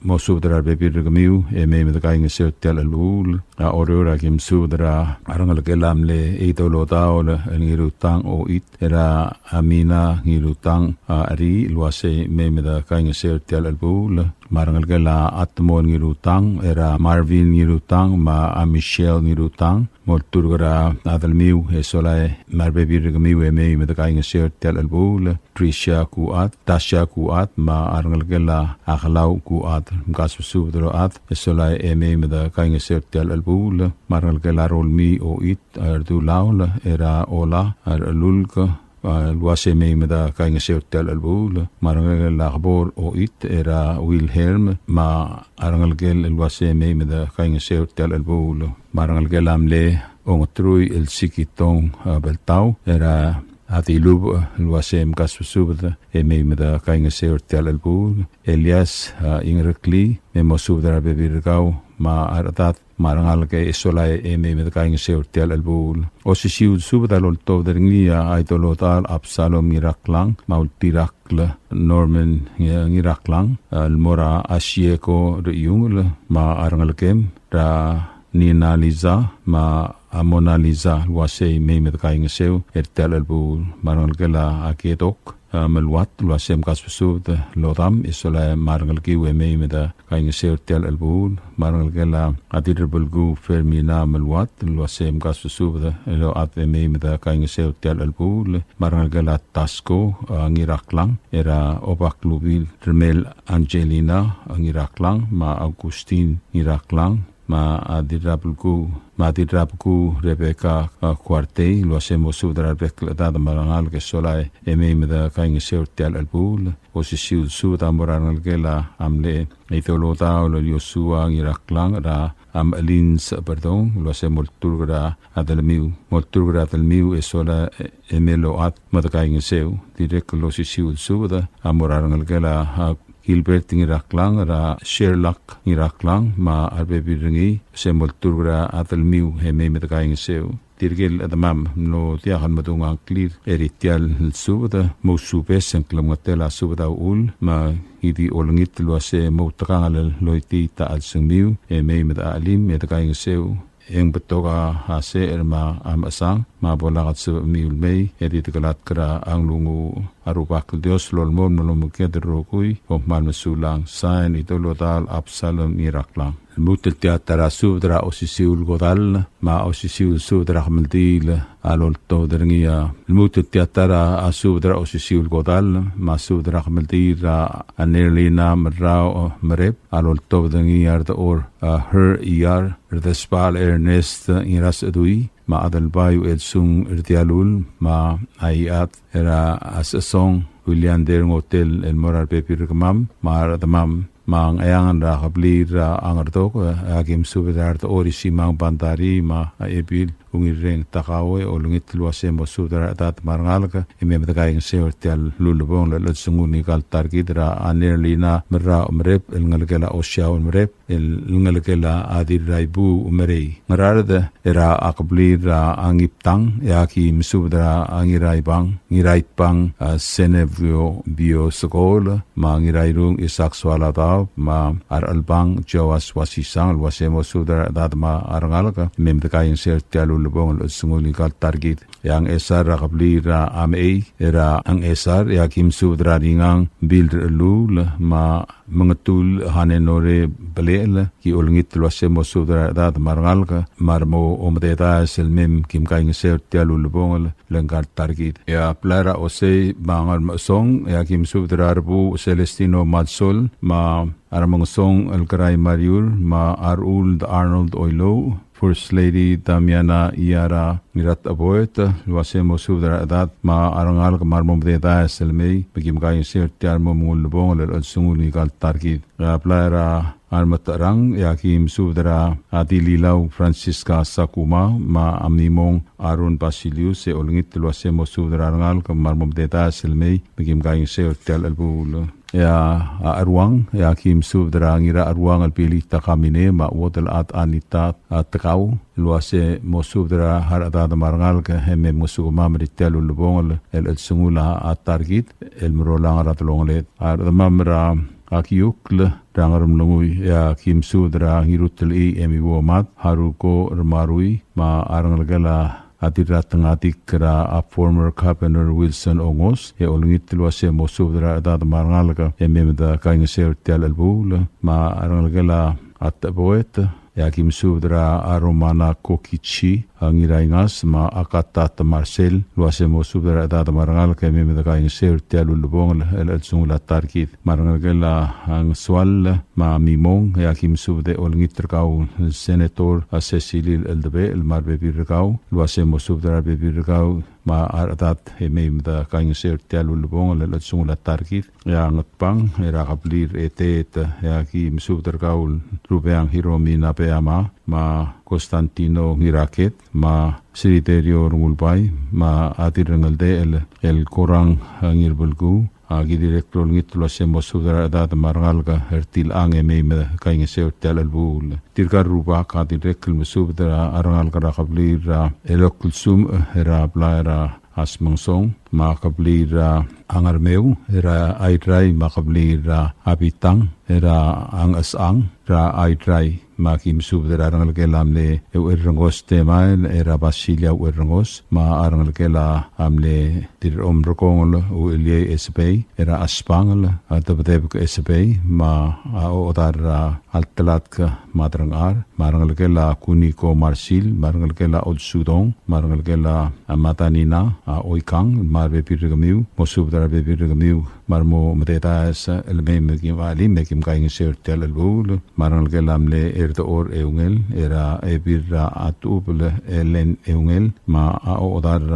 mosubed er a rebebil er kemiu e mei me dekaingeseu er tia el chelebuul. A Oreor a ki msubed er a rengelekel a mle Idolodaol el Ngirutang Oit, er a Amina Ngirutang, a, Ari, el uase mei me dekaingeseu er tia el chelebuul. Me a rengelekel a Atmon Ngirutang, er a Marvin Ngirutang, me a Michelle Ngirutang, molturk er a delmiu e solae me a rebebil er kemiu e mei me dekaingeseu er tia el chelebuul. Tricia Kuat, Tasha Kuat, me a rengelekel a Kelau Kuat, mkasbesubed el ochad e solae e mei me dekaingeseu er tia el chelebuul. Me a rengelekel a Rolmii Oit, a Rdulaol, er a Ola, a Rlulk, a, el uase mei me dekaingeseu er tia el chelebuul. Me a rengelekel a Kebor Oit, er a Wilhelm, me a rengelekel el uase mei me dekaingeseu er tia el chelebuul. Me a rengelekel a mle Ongetrui el Sikitong, a, Beltau, er a Adilubech, el uase mkasbesubed e mei me dekaingeseu er tia el chelebuul. Elias, a, Ingereklii, me mosubed er a rebebil er kau me a rechedad me a rengalek e solae e mei me dekaingeseu er tia el chelebuul. Osisiu el subed a loltobed er ngii a Idolodaol Absalom Ngiraklang, me a Ultirakl Norman Ngi-, Ngiraklang, el mo er a Asieko Reiungel, me a rengelekem, er a Nina Liza, me a Mona Liza, el uase mei me dekaingeseu er tia el chelebuul. Me a rengelekel a Kedok, a, Meluat, el uase mkasbesubed el odam e solae me a rengelekiu e mei me dekaingeseu er tia el chelebuul. Me a rengelekel a Dirrebelkuu Fermina Meluat, el uase mkasbesubed el ochad e mei me dekaingeseu er tia el chelebuul. Me a rengelekel a Tasko, a, Ngiraklang, er a Obaklubil Remel Angelina, a, Ngiraklang, me a Augustin Ngiraklang, me a Dirrabelkuu, me a Dirrabelkuu Rebecca, a, Kuartei, el uase mosubed er a rebek el chedad me a rengalek e solae e mei me dekaingeseu er tia el chelebuul. Osisiu el subed a mo er a rengelekel a mle Idolodaol el Yosua Ngiraklang, er a Amelin Seberdong, el uase molturk er a delmiu, molturk er a delmiu e solae e mei el ochad me dekaingeseu. Dirrek el osisiu el subed a mo er a rengelekel a, a, Gilbert Ngiraklang, er a Sherlock Ngiraklang, me a rebebil er ngii, se molturk er a delmiu e mei me dekaingeseu. Tirke el chedemam el mlo diak el medung a ngklir er tia el subed, mousubes e ng klemengetel a subed a uchul, me ki di olengit el uase moutekangel el loitii a chelsengmiu, e mei me de chelim, e dekaingeseu. E ng betok a secher me a mechesang, me a bo lak el sebechemiu el mei, e di dekelatk er a nglunguuch. A Rubak el Dios el olemolem el omekngit el rokui, kom kmal mesulang. Sain, Idolodaol Absalom Ngiraklang. Lmuut el tia ta er a subed er a osisiu el kodall, me a osisiu el subed er a kemeldiil a loltobed er ngii a. Lmuut el tia ta er a subed er a osisiu el kodall, me a subed er a kemeldiil er a Nerlina Merrau Merep, a loltobed er ngii a Rdechor, a, Her Iyar, Rdesbal Ernest Ngirasechedui, me a Adelbai Uelsung Rdialul, me a Iat er a Sesong Williander Ngotel el mo er a rebebil er kemam me a rechedemam, me a Ngcheangel er a kebliil er a Ngerdok, e a ki mesubed er a Rdechor Isimang Bandarii, me a Ebil Ungirreng Takawe, olengit el uase mosubed er a rechedad me a rengalek, e mei me dekaingeseu er tia el ulebongel el chelsengul ngika el ta er kid er a Nerlina Merrau Merep, el ngelekel a Osiaol Merep, el ngelekel a Dirraibuuch Merei. Ngaraard er a kebliil er a Ngiptang, e a ki mesubed er a Ngiraibang, Ngiraitbang, a, Senevio Bio Sekol, me a Ngirairung Isak Soaladaob, me a Rechelbang Joas Wasisang, el uase mosubed er a rechedad me a rengalek, e mei me dekaingeseu er tia el ulebongel el osengel ngika el ta er kid. E a Ngchesar er a kebliil er a Mechei, er a Ngchesar, e aki mesubed er a Ringang Bill Rechelluul, me a Mengetul Hanenore Belechel, ki olengit el uase mo subed er a rechedad me a rengalek, me a remo omededaes el mei me kim kaingeseu er tia el ulebongel el ngka el ta er kid. E a blai er a Osei me a Ngermechesong, e aki mesubed er a Rebuuch Celestino Malsol, me a Remengesong el Kerai Mariur, me a Rechuld Arnold Oilouch, First Lady Damiana Iyar Ngiratecheboet, el uase mo subed er a rechedad me a rengalek me a remo omededaes el mei, me kim kaingeseu er tia el mo ulebongel el osengel ngika el ta er kid. E a blai er a Remetecherang, e aki mesubed er a Dililau Francisca Sakuma, me a Mimong Aaron Basilius, e olengit el uase mo subed er a rengalek me a remo omededaes el mei, me kim kaingeseu er tia el chelebuul. E a Cheruang, e aki mesubed er a Ngiracheruang el Billy Takamine, me a Uodelchad Anita Tekau, el uase mo subed er a rechedad me a rengalek e mei mngesukemam er tia el ulebongel el osengel a ta er kid el merolang er a delongeled. A rechedemam er a Kiukl er a Ngeremlengui, e aki mesubed er a Ngirutelchii Emiuo Mad, Haruko Remarui, me a rengelekel a Dirratengadik er a former Governor Wilson Ongos, e olengit el uase mo subed er a rechedad me a rengalek e mei me de kaingeseu er tia el chelebuul. Me a rengelekel a Techeboet, e aki mesubed er a Romana Kokichi, a Ngiraingas, me a Katat Marcel, el uase mo subed er a rechedad me a rengalek e mei me de kaingeseu er tia el ulebongel el osengel a ta er kid. Me a rengelekel a Ngesuall, me a Mimong, e aki mesubed e olengit er kau el Senator a Secilil Eldebechel me a rebebil er kau, el uase mo subed er a rebebil er kau me a rechedad e mei me de kaingeseu er tia el ulebongel el osengel a ta er kid. E a Ngetbang er a kebliil er a Eteet, e aki mesubed er kau el Rubeang Hiromi Nabeyama, me a Constantino Ngiraket, me a Siriterio Rengulbai, me a Dirrengeldechel el Korang Ngirbelkuu, a ki dirrek el olengit el uase mo subed er a rechedad me a rengalek er tilechang e mei me de kaingeseu er tia el chelebuul. Tirka el rubak a dirrek el mesubed er a rengalek er a kebliil er a Elokelsumech er a blai er a Asmengsong, me a kebliil er a Ngermeu er a Airai, me a kebliil er a Abitang er a Ngchesechang er a Airai, me aki mesubed er a rengelekel a mle Eucherrengos Temael er a Basilia Eucherrengos, me a rengelekel a mle Dirromrekongel Ueliei Esebei er a Aspangel, a Debedebek Esebei, me a Odar er a Altelatk Madrangchar, me a rengelekel a Kuniko Marsil, me a rengelekel a Olsudong, me a rengelekel a Matanina, a Oikang, me a rebebil er kemiu, mo subed er a rebebil er kemiu, me a remo mededaes el mei me kim alii, me kim kaingeseu er tia el chelebuul. Me a rengelekel a mle Erdechor Eungel, er a Ebil er a Atubel Elen Eungel, me a Odar er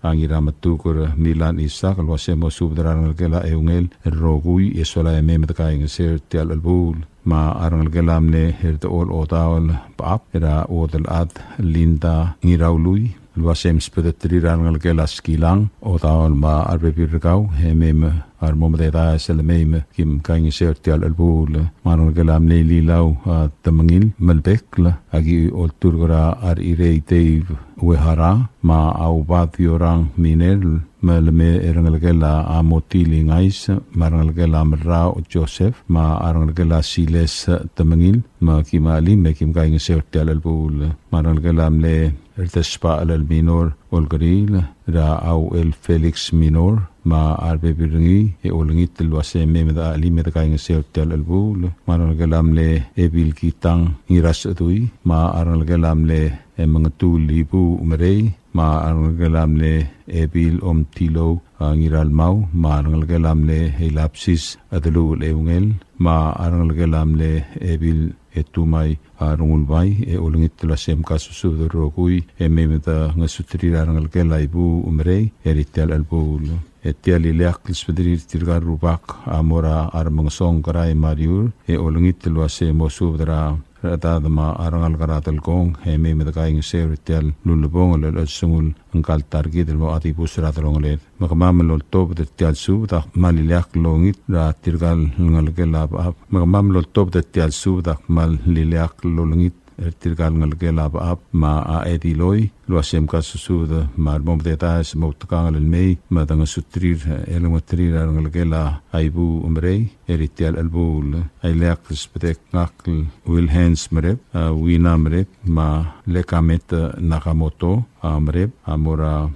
a Ngirametuker Milan Isak, el uase mo subed er a rengelekel a Eungel el rokui, e sola e mei me de kaingeseu er tia el chelebuul. Me a rengelekel a mle Erdechor Odaol Bechab, er a Uodelchad Linda Ngiraului, el uase msubedeterir a rengelekel a Skilang Odaol me a rebebil er kau, e mei me a remo mededaes el mei me kim kaingeseu er tia el chelebuul. Me a rengelekel a mle Ililau, a, Temengil Melbekl, aki olturk er a Rechirei Dave Uehara, me a Ubad Yorang Miner, me le mei a rengelekel a Motil Ingais, me a rengelekel a Merrau Joseph, me a rengelekel a Siles Temengil, me kim alii, me kim kaingeseu er tia el chelebuul. Me a rengelekel a mle Erdesbachel el Minor Olkeriil, er a Auchel Felix Minor, me a rebebil er ngii, e olengit el uase mei me de alii, me de kaingeseu er tia el chelebuul. Me a rengelekel a mle Ebil Kitang Ngirasechedui, me a rengelekel a mle Mengetul Ibu Merei, me a rengelekel a mle Ebil Omtilou, a, Ngiralmau, me a rengelekel a mle Ilapsis Adeluchel Eungel, me a rengelekel a mle Ebil Etumai, a, Rengulbai, e olengit el uase mkasusubed el rokui, e mei me de ngesuterir a rengelekel a Ibu Merei er tia el chelebuul. E tia el ileakl el subederir tirka el rubak a mo er a Remengesong Kerai Mariur, e olengit el uase mo subed er a rechedad me a rengalek er a Delkong, e mei me de kaingeseu er tia el ulebongel el osengel ngka el ta er kid el mo dibus er a delongeled. Me kemam el oltobed er tia el subed a kmal ileakl el olengit er tirka el ngelekel a Bechab. Me kemam el oltobed er tia el subed a kmal ileakl el olengit er tirka el ngelekel a Bechab me a Ediloi, el uase mkasusubed me a remo mededaes mo outekangel el mei me dengesuterir el ngetrir a rengelekel a Ibu Merei er tia el chelebuul. A ileakl el sbedek ngak el Wilhens Mereb, a Wina Mereb, me a Lekamet Nakamoto, a Mereb, a mo er a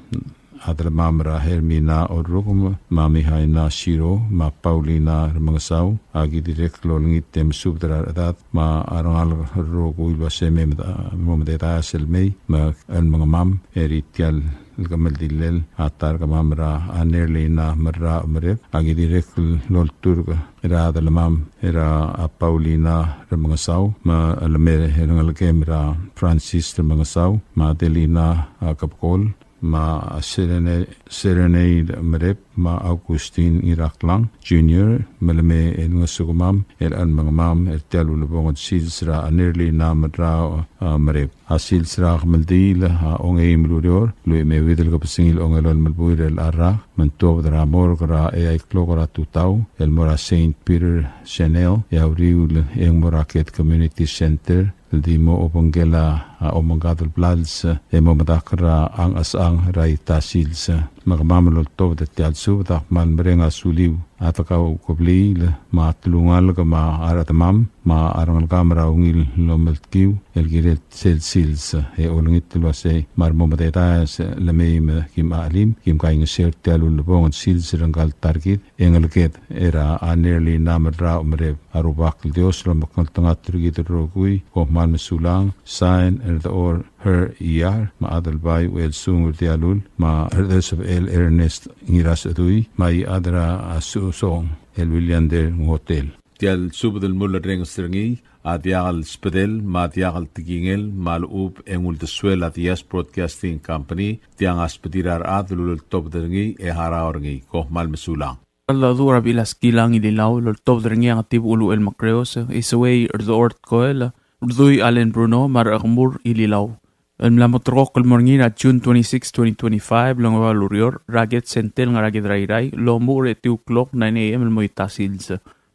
a delemam er a Hermina Orrukem, me a Mihaina Siro, me a Paulina Remengesau, a ki dirrek el olengit e mesubed er a rechedad me a rengalek el rokui el uase mei me de, mo mededaes el mei me a chelmengemam er tia el kemeldillel a ta er kemam er a Nerlina Merrau Mereb, a ki dirrek el olturk er a delemam er a Paulina Remengesau, me a leme er a ngelekem er a Francis Remengesau, me a Delina, a Kebekol, me a Serene-, Serenade Merep, me a Augustin Ngiraklang Junior, me leme el ngesukemam el chelmengemam er tia el ulebongel sils er a Nerlina Merrau, a, Merep. A sils er a kemeldiil a ongeim el ureor, lluich me a euid el kebesengil a ongelolem el buil er a rak, me ng tuobed er a morgue er a eai el klok er a tutau el mo er a Saint Peter Chanel, e a uriul e ng mo er a Ked Community Center, el di mo obengkel a omengkad el blals e mo medakl er a Ngchesechang er a Ita sils. Me kemam el oltobed er tia el subed a kmal mereng a suliu a de kaukebliil me a telungalek me a rechedemam me a rengelekam er a ungil el omeltkiu el kirel sel sils. E olengit el uasei me a remo mededaes el mei me kim chelim, kim kaingeseu er tia el ulebongel sils er ngka el ta er kid e ngeleked er a Nerlina Merrau Merep. A Rubak el Dios lomekngeltengat er kid el rokui. Kom kmal mesulang. Sain, Erdechor Her Iar, me a Adelbai Uelsung Urdialul, me a Erdesebechel Ernest Ngirasechedui, me a Iechad er a Susong el Williander Ngotel. Tia el subed el mulerrenges er ngii a diak el sbedel me a diak el tekingel me a lechub e ng uldesuel a Diaz Broadcasting Company. Tiang a sbedir a rechad el uleltobed er ngii e harau er ngii. Kom kmal mesulang. Cheldecheduch er a bechil a Skilang Ililau el oltobed er ngii a Ngetibuch el Uchel Mekreos, Iseuei Erdechor Tkoel, Rdui Allen Bruno, me a Rechekemur Ililau. El mla moterekokl el mo er ngii er a June twenty-six, twenty twenty-five, el ongeua el ureor, er a Ked Center el ngar er a Ked er a Irrai, el omuchel er a etiu el klok, nine A M, el mo Ita sils.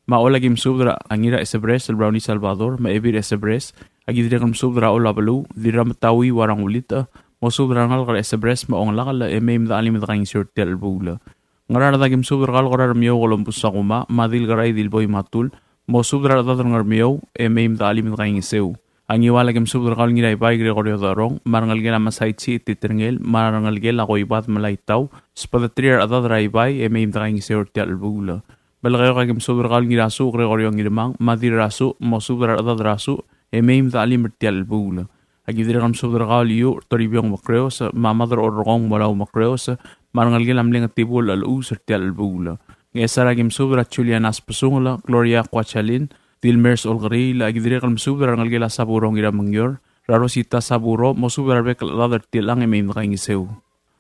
Me a Ollei a ki mesubed er a Ngiraesebres el Brownie Salvador, me a Ebil er a Esebres, a ki dirrek el mesubed er a Ollei a beluu, Dirrametaui Uarang Ulitech, mosubed er a rengalek er a Esebres me a ongelakl e mei me de chelim e de kaingeseu er tia el chelebuul. Ngaraard a ki mesubed er kau el Kerai er a Miou Columbus Sakuma, me a Dilkerai Dilboi Matul, mosubed er a rechedad er a Ngermiou, e mei me de chelim e de kaingeseu. A Ngiwal a ki mesubed er kau el Ngiraibai Gregorio Derong, me a rengelekel a Masaichi Titerngel, me a rengelekel a Koibad Melaitau, sbedeterir a rechedad er a Ibai, e mei me de kaingeseu er tia el chelebuul. Melekeok a ki mesubed er kau el Ngirasuch Gregorio Ngirmang, me a Dirrasuch, mosubed er a rechedad er a Such, e mei me de chelim er tia el chelebuul. A ki dirrek el mesubed er kau el Iuch Toribiong Mekreos, me a Mad er a Orrekong Molau Mekreos, me a rengelekel a mle Ngetibuch el Chelechuus er tia el chelebuul. Ngchesar a ki mesubed er a Juliana Spesungel, Gloria Kuachalin, Dilmers Olkeriil, a ki dirrek el mesubed er a rengelekel a Saburo Ngiramengior, er a Rosita Saburo, mosubed er a rebek el chedad er tiang e mei me de kaingeseu.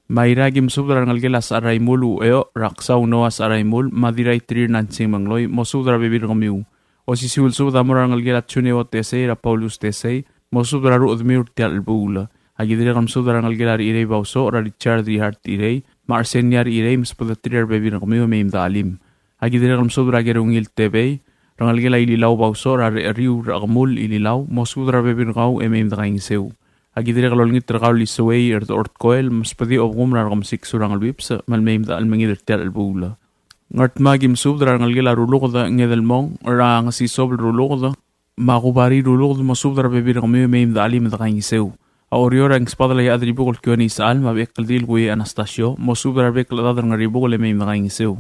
Me a Irrai a ki mesubed er a rengelekel a Secharaimul Ucheoch, er a Ksau Noah Secharaimul, me a Dirraiterir Nansing Mengloi, mosubed er a rebebil er kemiu. Osisiu el subed a mo er a rengelekel a Juneo Tesei, er a Paulus Tesei, mosubed er a rechedemiu er tia el chelebuul. A ki dirrek el mesubed er a rengelekel a Rechirei Bausoch, er a Richard Rihart Irei, me a Arsenia Rechirei, me sbedeterir a rebebil er kemiu e mei me de chelim. A ki dirrek el mesubed er a Kerungil Tebei, rengelekel a Ililau Bausoch, er a Recheriu er a Kemul Ililau, mosubed er a rebebil er kau e mei me de kaingeseu. A ki dirrek el olengit er kau el Iseuei Erdechor Tkoel, me sbedii a obekum er a Rekemesik Surangel Whipps, me le mei me de chelmengid er tia el chelebuul. Ngardmau a ki mesubed er a rengelekel a Ruluked Ngedelmong, er a Ngesisob el Ruluked, me a Kubari Ruluked, mosubed er a rebebil er kemiu e mei me de chelim e de kaingeseu. A Oreor a ki mesbedel a Iechad er a Ibukel Kione Isechal, me a Bechekldil Kuiei Anastasio, mosubed er a rebek el chedad er a Ngeribukel e mei me de kaingeseu.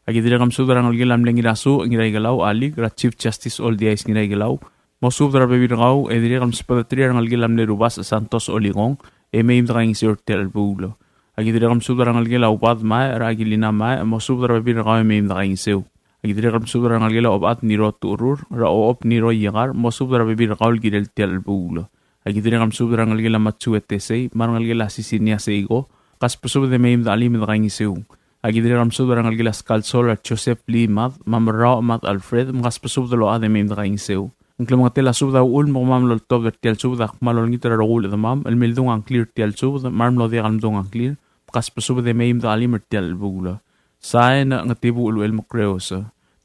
A ki dirrek el mesubed er a rengelekel a mle Ngirasuch Ngiraikelau Alik, er a Chief Justice Oldiais Ngiraikelau, mosubed er a rebebil er kau, e dirrek el mesbedeterir a rengelekel a mle Rubasech Santos Olikong, e mei me de kaingeseu er tia el chelebuul. A ki dirrek el mesubed er a rengelekel a Ubad Mae, er a Akilina Mae, mosubed er a rebebil er kau e mei me de kaingeseu. A ki dirrek el mesubed er a rengelekel a Obad Niro Tucherur, er a Ochob Niro Iekar, mosubed er a rebebil er kau el kirel tia el chelebuul. A ki dirrek el mesubed er a rengelekel a Matsue Tesei, me a rengelekel a Sisinia Seiko, kasbesubed e mei me de chelim e de kaingeseu. A ki dirrek el mesubed er a rengelekel a Skalsol, er a Joseph Lee Mad, me a Merraoch Mad Alfred, me kasbesubed el ochad e mei me de kaingeseu. Ng klemengetel a subed a uchul me kemam el oltobed er tia el subed a kmal olengit er a rokui el chedemam el mildung a ngklir er tia el subed, me a remlo diak el mdung a ngklir, me kasbesubed e mei me de chelim er tia el chelebuul. Sain, Ngetibuch el Uchel Mekreos.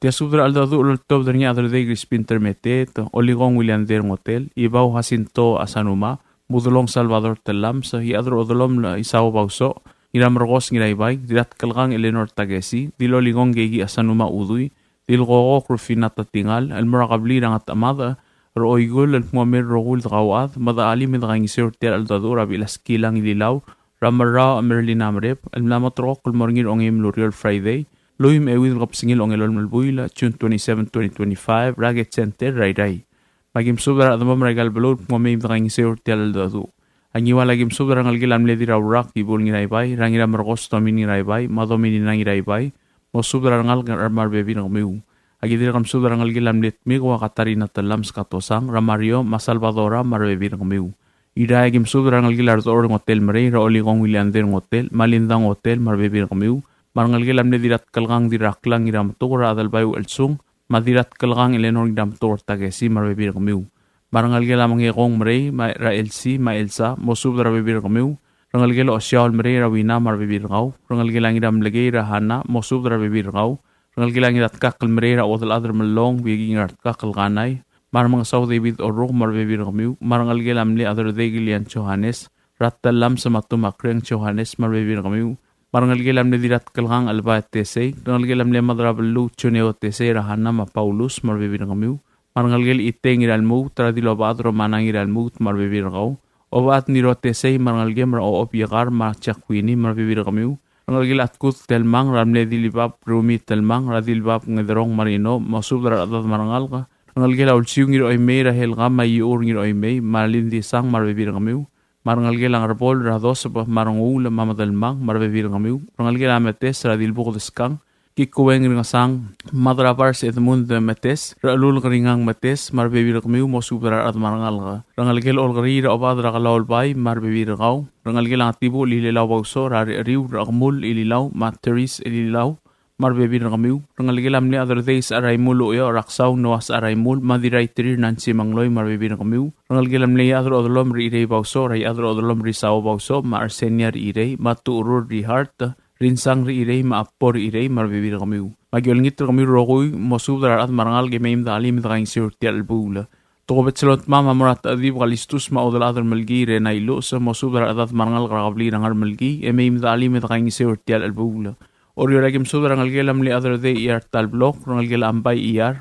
Tia subed er a cheldecheduch el oltobed er ngii a Chederdei Crispin Termeteet, Olikong Williander Ngotel, Ibau Jacinto Asanuma, Mudelong Salvador Tellames, Iechad er a Odelomel Isao Bausoch, Ngiramerkos Ngiraibai, Dirratkelkang Eleanor Takesi, Dilolikong Keiki Asanuma Udui, Dilkokok Rufina Tatingal, el mo er a kebliil er a Ngatechemad er a Oikull el kmo mei el rokui el dekauchad, me de chelim e de kaingeseu er tia el cheldecheduch er a Bilas Kilang Ililau, er a Merrau Merlina Merep, el mla moterekokl el mo er ngii er a ongeim el ureor el Friday, lluich me a euid el kebesengil a ongelolem el buil, June twenty-seven, twenty twenty-five, er a Ked Center er a Irrai. Me aki mesubed er a rechedemam er aika el beluu el kmo mei me de kaingeseu er tia el cheldecheduch. A Ngiwal, aki mesubed er a rengelekel a mle Dirraurak Ibul Ngiraibai, er a Ngiramerkos Tomin Ngiraibai, me a Dominina Ngiraibai, mosubed er a rengalek me a rebebil er kemiu. Aki dirrek el mesubed er a rengelekel a mle Tmiko a Katarina Tellames Katosang, er a Mario, me a Salvadora, me a rebebil er kemiu. Irrai, aki mesubed er a rengelekel a Rdechor Ngotel Merei, er a Olikong Williander Ngotel, me a Linda Ngotel, me a rebebil er kemiu. Me a rengelekel a mle Dirratkelkang Dirraklang Ngirametuker, er a Adelbai Uchelsung, me a Dirratkelkang Eleanor Ngirametuker Takesi, me a rebebil er kemiu. Me a rengelekel a Mengekong Merei, me a, er a Elsie, me a Elsa, mosubed er a rebebil er kemiu. Rengelekel a Osiaol Merei, er a Wina, me a rebebil er kau. Rengelekel a Ngiramelekei, er a Hana, mosubed er a rebebil er kau. Rengelekel a Ngiratkakl Merei, er a Uodelchad er a Mellong, Beking, er a Tkakl Kanai, me a Remengesau David Oruk, me a rebebil er kemiu. Me a rengelekel a mle Chederdei Kilian Johannes, er a Tellames me a Tumakreng Johannes, me a rebebil er kemiu. Me a rengelekel a mle Dirratkelkang Elba Tesei, rengelekel a mle Madrabeluu Juneo Tesei, er a Hana me a Paulus, me a rebebil er kemiu. Me a rengelekel a Itei Ngiralmuut, er a Dilobechad Romana Ngiralmuut, me a rebebil er kau. Obechad Niro Tesei, me a rengelekem, er a Obiekar, me a Jacqueline, me a rebebil er kemiu. Rengelekel a Tkud Telmang, er a mle Dilibab Rumi Telmang, er a Dilibab Ngederong Marino, mosubed er a rechedad me a rengalek. Rengelekel a Ulsiu Ngiroimei, er a Helga me a Iur Ngiroimei, me a Lindisang, me a rebebil er kemiu. Me a rengelekel a Ngerbol, er a Doseb, me a Renguul, me a Medelmang, me a rebebil er kemiu. Rengelekel a Metes, er a Dilbuk Deskang, Kikueng Ringesang, Madrabars Edmund Metes, er a Chelul Keringang Metes, me a rebebil er kemiu, mosubed er a rechad me a rengalek. Rengelekel a Olkeriil, er a Obechad er a Kelaulbai, me a rebebil er kau. Rengelekel a Ngetibuchel Ililau Bausoch, er a Recheriu, er a Kemul Ililau, me a Teris Ililau, me a rebebil er kemiu. Rengelekel a mle Chederdei Secharaimul Ucheoch, er a Ksau Noah Secharaimul, me a Dirraiterir Nancy Mengloi, me a rebebil er kemiu. Rengelekel a mle Iechad er a Odelomel Rirei Bausoch, er a Iechad er a Odelomel Risao Bausoch, me a Arsenia Rirei, me a Tucherur Rihart, Rinsang Rirei, me a Appo Rirei, me a rebebil er kemiu. Me aki olengit er kemiu el rokui, mosubed er a rechad me a rengalek e mei me de chelim e de kaingeseu er tia el chelebuul. Tokubets el otmam a mo er a Techedib Kalistus me a Uodelchad er Melkii Rena Iluches, mosubed er a rechedad me a rengalek er a kebliil er a Ngermelkii, e mei me de chelim e de kaingeseu er tia el chelebuul. Oreor, aki mesubed er a rengelekel a mle Chederdei Iyar Talblok, rengelekel a Ambai Iyar,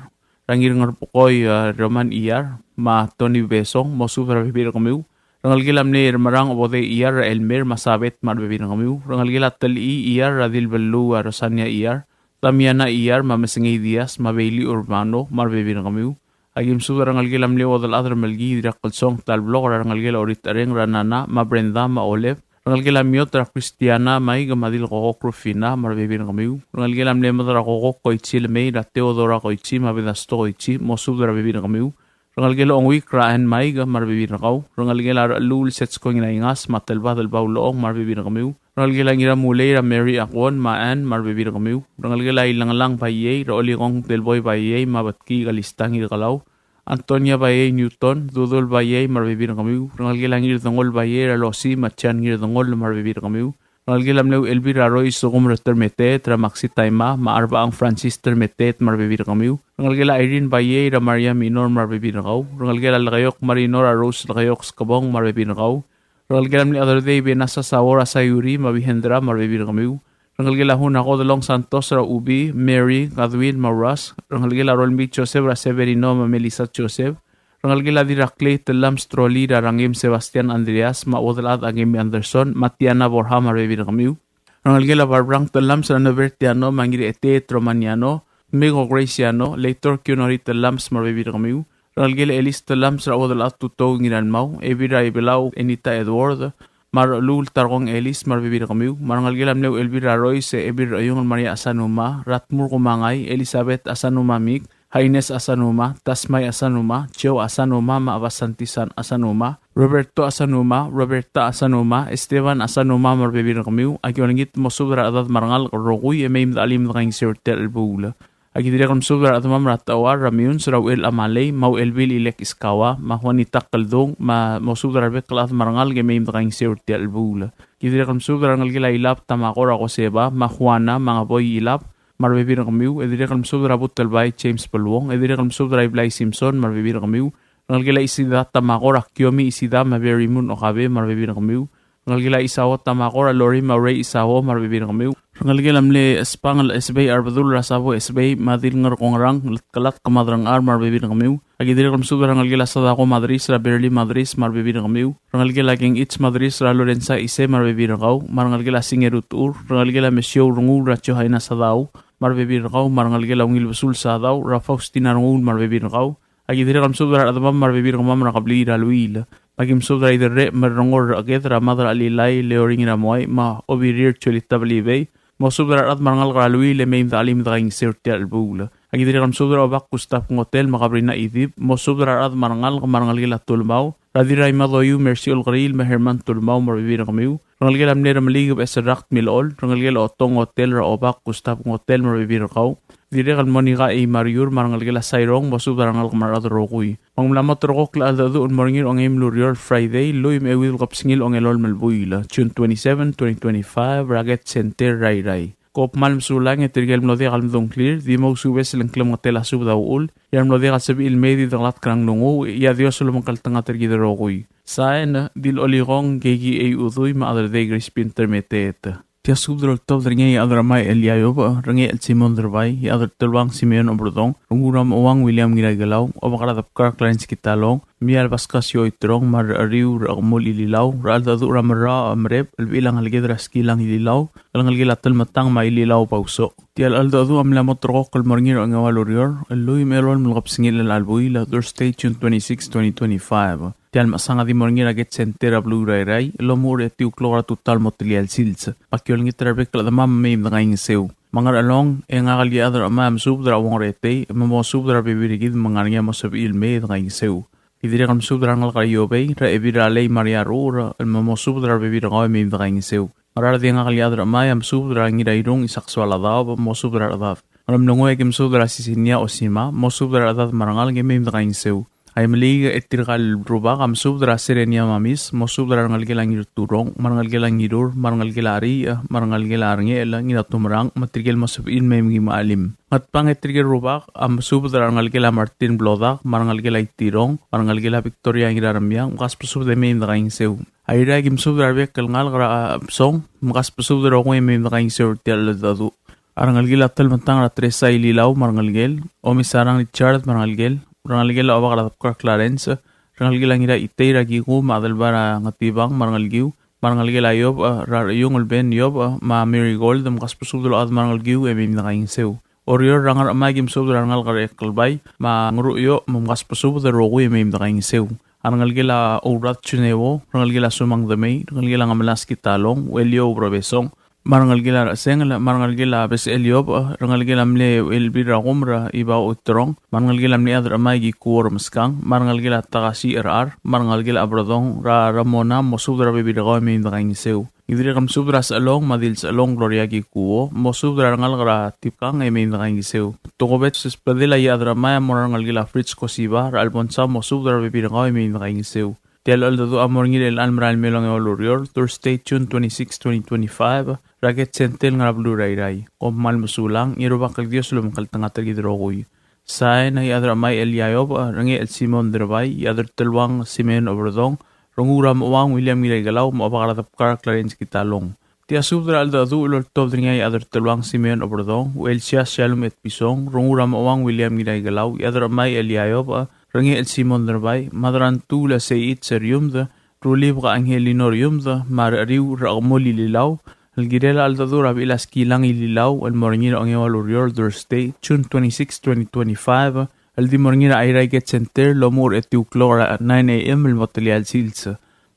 er a Ngirngerbekoi, e, Roman Iyar, me a Tony Besong, mosubed er a rebebil er kemiu. Rengelekel a mle Remerang Obodei Iyar, er a Elmer, me a Sabet, me a rebebil er kemiu. Rengelekel a Telii Iyar, er a Dilbeluu, e, Rosania Iyar, Damiana Iyar, me a Mesengei Diaz, me a Beili Urbano, me a rebebil er kemiu. Aki mesubed er a rengelekel a mle Uodelchad er Melkii Dirraklsong Talblok, er a rengelekel a Orit Areng, er a Nana, me a Brenda, me a Olep. Rengelekel a Miot, er a Kristiana Maik, me a Dilkokok Rufina, me a rebebil er kemiu. Rengelekel a mle Mad er a Kokok Koichi Lemei, er a Teodora Koichi, me a Bedasto Koichi, mosubed er a rebebil er kemiu. Rengelekel a Onguik, er a Ann Maik, me a rebebil er kau. Rengelekel a Rechelluul Setsko Ngiraingas, me a Telbadel Bau Loong, me a rebebil er kemiu. Rengelekel a Ngiramulei, er a Mary Aguon, me a Ann, me a rebebil er kemiu. Rengelekel a Ilengelang Baiei, er a Olikong Telboi Baiei, me a Betki Kalista Ngirkelau, Antonia Baiei Newton, Dudul Baiei, me a rebebil er kemiu. Rengelekel a Ngirdengoll Baiei, er a Losi, me a Jan Ngirdengoll, me a rebebil er kemiu. Rengelekel a mle Uchelbil er a Rois Sekum er a Termeteet, er a Maxi Taima, me a Arbang Francis Termeteet, me a rebebil er kemiu. Rengelekel a Irene Baiei, er a Maria Minor, me a rebebil er kau. Rengelekel a Lekeiok Marino, er a Rose Lekeiok Skebong, me a rebebil er kau. Rengelekel a mle Chederdei Benasa Saor, er a Sayuri, me a Bihendra, me a rebebil er kemiu. Rengelekel a Huna Kodelong Santos, er a Ubi, Mary, Godwin, me a Russ. Rengelekel a Rolmii Joseph, er a Severino, me a Melissa Joseph. Rengelekel a Dirraklei Tellames Troli, er a Rangim Sebastian Andreas, me a Uodelchad Akemi Anderson, me a Tiana Borja, me a rebebil er kemiu. Rengelekel a Barbrang Tellames, er a Nobertiano, me a Ngirecheteet Romaniano, Mego Graciano, Leitor Kionori Tellames, me a rebebil er kemiu. Rengelekel a Elis Tellames, er a Uodelchad Tutou Ngiralmau, Ebil er a Ibelau Enita Edward, me a Rechelluul Tarkong Elis, me a rebebil er kemiu. Me a rengelekel a mle Uchelbil er a Rois, e Ebil er a Iungel Maria Asanuma, er a Tmur Kumangai, Elizabeth Asanuma Mik, Haines Asanuma, Tasmai Asanuma, Joe Asanuma, me a Abasantisan Asanuma, Roberto Asanuma, Roberta Asanuma, Esteban Asanuma, me a rebebil er kemiu. Aki olengit mosubed er a rechedad me a rengalek el rokui e mei me de chelim e de kaingeseu er tia el chelebuul. Aki dirrek el mesubed er a rechedemam er a Teuar, er a Miuns, er a Uchel Amalei, me a Uchelbil Ilek Iskawa, me a Juanita Keldung, me mosubed er a rebek el chad me a rengalek e mei me de kaingeseu er tia el chelebuul. Aki dirrek el mesubed er a rengelekel a Ilab Tamako, er a Koseba, me a Juana, me a Ngeboi Ilab, me a rebebil er kemiu. E dirrek el mesubed er a Butelbai James Beluong, e dirrek el mesubed er a Iblai Simpson me a rebebil er kemiu. Rengelekel a Isida Tamako, er a Kiomi Isida me a Berimun Okabe me a rebebil er kemiu. Rengelekel a Isao Tamako, er a Lori me a Urei Isao me a rebebil er kemiu. Rengelekel a mle Espangel Esbei, a Rebedul er a Sabo Esbei me a Dilngerkongerang Letkelatk me a Derengchar me a rebebil er kemiu. Aki dirrek el mesubed er a rengelekel a Sadako Madris, er a Berli Madris me a rebebil er kemiu. Rengelekel a Kengich Madris, er a Lorenza Ise me a rebebil er kau, me a rengelekel a Singeru Tur. Rengelekel a Mesiou Renguul, er a Johaina Sadau me a rebebil er kau, me a rengelekel a Ungil Besul Sadau, er a Faustina Renguul me a rebebil er kau. Aki dirrek el mesubed er a rechedemam me a rebebil er kemam er a kebliil er a Luil. Me aki mesubed er a Iderrech me a Rengor er a Ked, er a Mad er a Lilai Leoring er a Moai me a Obirir Cholita Belibei. Mosubed er a rechad me a rengalek er a Luil e mei me de chelim e de kaingeseu er tia el chelebuul. Aki dirrek el mesubed er a Obak Gustav Ngotel me a Kabrina Idip. Mosubed er a rechad me a rengalek me a rengelekel a Tulmau, er a Dirraimadoiu Mercy Olkeriil me a Herman Tulmau me a rebebil er kemiu. Rengelekel a mle Remeliik Becheserrak Milechol, rengelekel a Otong Ngotel, er a Obak Gustav Ngotel me a rebebil er kau. Dirrek el Monica Eimariur me a rengelekel a Sairong, mosubed er a rengalek me a rechad el rokui. Me ng mla mo terrekokl a cheldecheduch el mo er ngii er a ongeim el ureor, Friday, el lluich me a euid el kebesengil a ongelolem el buil, June twenty-seven, twenty twenty-five, er a Ked Center er a Irrai. Kom kmal mesulang e tirke el mlo diak el medung a ngklir, di mousubes el klemengetel a subed a uchul, e a re mlo diak el sebechir el mei e di dekelatk er a nglunguuch, e a Dios a lomekngeltengat er kid el rokui. Sain, Dil Olikong, Keiki Ei Udui, me a Chad er a Dei Crispin Termeteet. Tia subed el oltobed er ngii a Chad er a Mai Elia Iobech, Rengechel Simon Derbai, e a Chad er a Teluang Simeon Oberdong, Rengul er a Mecheuang William Ngiraikelau, Obak er a Debkar Clarence Kitalong, Mial Pascasio Oiterong, me a Recheriu er a Chemul Ililau, er a cheldecheduch er a Merrau a Mereb, el bechil a ngeleked er a Skilang Ililau, el ngelekel a Telmetang me a Ililau Bausoch. Tia el cheldecheduch a mla mo terrekokl el mo er ngii er a ongeua el ureor, el lluich me a elolem el kebesengil er a chelebuul, Thursday, June twenty-six, twenty twenty-five. Tia el mechesang a di mo er ngii er a Ked Center er a beluu er a Irrai, el omuchel er a etiu el klok er a tutau el mo telia el sils. Me aki olengit er a rebek el chedemam me mei me de kaingeseu. Me a Ngerchelong, e ngak el Iechad er a Chemai a mesubed er a Uong er a Etei, me mosubed er a rebebil er kid me ng ngar er ngii a mo sebechir el mei e de kaingeseu. Ki dirrek el mesubed er a rengalek er a Iobei, er a Ebil er a Lei me a Riaruch, el me mosubed er a rebebil er kau e mei me de kaingeseu. Ngaraard, e ngak el Iechad er a Chemai a mesubed er a Ngirairung Isaac Soaladaob, mosubed er a rechedad. Ngeremlengui, e aki mesubed er a Sisinia Osima, mosubed er a rechedad me a rengalek e mei me de kaingeseu. A Imeliik, e tirka el rubak a mesubed er a Serenia Mamis, mosubed er a rengelekel a Ngirturong, me a rengelekel a Ngirur, me a rengelekel a Riich, me a rengelekel a Rengechel Ngiratumerang, me tirke el mo sebechir el mei me ki mo chelim. Ngatpang, e tirke el rubak a mesubed er a rengelekel a Martin Blodak, me a rengelekel a Itirong, me a rengelekel a Victoria Ngiraremiang, me kasbesubed e mei me de kaingeseu. A Irrai, e aki mesubed er a rebek el ngalek er a Bsong, me kasbesubed el rokui e mei me de kaingeseu er tia el cheldecheduch. A rengelekel a Telmetang er a Teresa Ililau me a rengelekel, Omisarang Richard me a rengelekel, rengelekel a Obak er a Debkar Clarence, rengelekel a Ngiraitei er a Kiku me a Adelbai er a Ngetibang me a rengelekiu, me a rengelekel a Iobech, er a Rechiungl el Ben Iobech, me a Mary Gold, me kasbesubed el ochad me a rengelekiu e mei me de kaingeseu. Oreor, er a Ngerchemai, e aki mesubed er a rengalek er a Ekelbai me a Ngeruchioch, me mkasbesubed el rokui e mei me de kaingeseu. A rengelekel a Ourat Juneuo, rengelekel a Sumang Demei, rengelekel a Ngemelas Kitalong, Ucheliou Brobesong, me a rengelekel a Rechesengel, me a rengelekel a Besechel Iobech, rengelekel a mle Uchelbil er a Kumer Ibau Oiterong, me a rengelekel a mle Chad er a Chemai Kikuo Remeskang, me a rengelekel a Takasi Cherchar, me a rengelekel a Berdong er a Ramona, mosubed er a rebebil er kau e mei me de kaingeseu. Ki dirrek el mesubed er a Sechelong me a Dilsechelong Gloria Kikuo, mosubed er a rengalek er a Tipkang e mei me de kaingeseu. Tokubets el sbedel a Iechad er a Chemai a mo er a rengelekel a Fritz Kosiba er a Alfonsa, mosubed er a rebebil er kau e mei me de kaingeseu. Tia el cheldecheduch a mo er ngii er chelechang el merael mei el ongeua el ureor, Thursday, June twenty-six, twenty twenty-five, er a Ked Center el ngar er a beluu er a Irrai. Kom kmal mesulang, e a Rubak el Dios a lomekngeltengat er kid el rokui. Sain, a Iechad er a Chemai Elia Iobech, Rengechel Simon Derbai, Iechad er a Teluang Simeon Oberdong, Rengul er a Mecheuang William Ngiraikelau, me a Obak er a Debkar Clarence Kitalong. Tia subed er a cheldecheduch el oltobed er ngii a Iechad er a Teluang Simeon Oberdong, Uchelsias Shalom Etpison, Rengul er a Mecheuang William Ngiraikelau, Iechad er a Chemai Elia Iobech, Rengechel Simon Derbai, Madrantuul Seichi Seriumd, Rulibek Angelino Riumd, me a Recheriu er a Chemul Ililau, el kirel a cheldecheduch er a bechil a Skilang Ililau el mo er ngii er a ongeua el ureor, Thursday, June twenty-six, twenty twenty-five, el di mo er ngii er a Airai Ked Center el omuchel er a etiu el klok er a nine A M el mo telia el sils.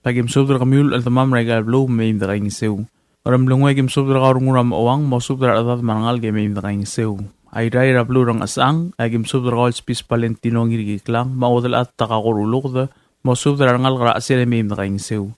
Aki mesubed er kemiu el chedemam er aika el beluu me mei me de kaingeseu. Ngeremlengui, aki mesubed er kau Rengul er a Mecheuang, mosubed er a rechedad me a rengalek e mei me de kaingeseu. Airai er a beluu er a Ngchesechang, aki mesubed er kau el Spis Valentino Ngirkiklang, me a Uodelchad Takako Ruluked, mosubed er a rengalek er a Chesel e mei me de kaingeseu.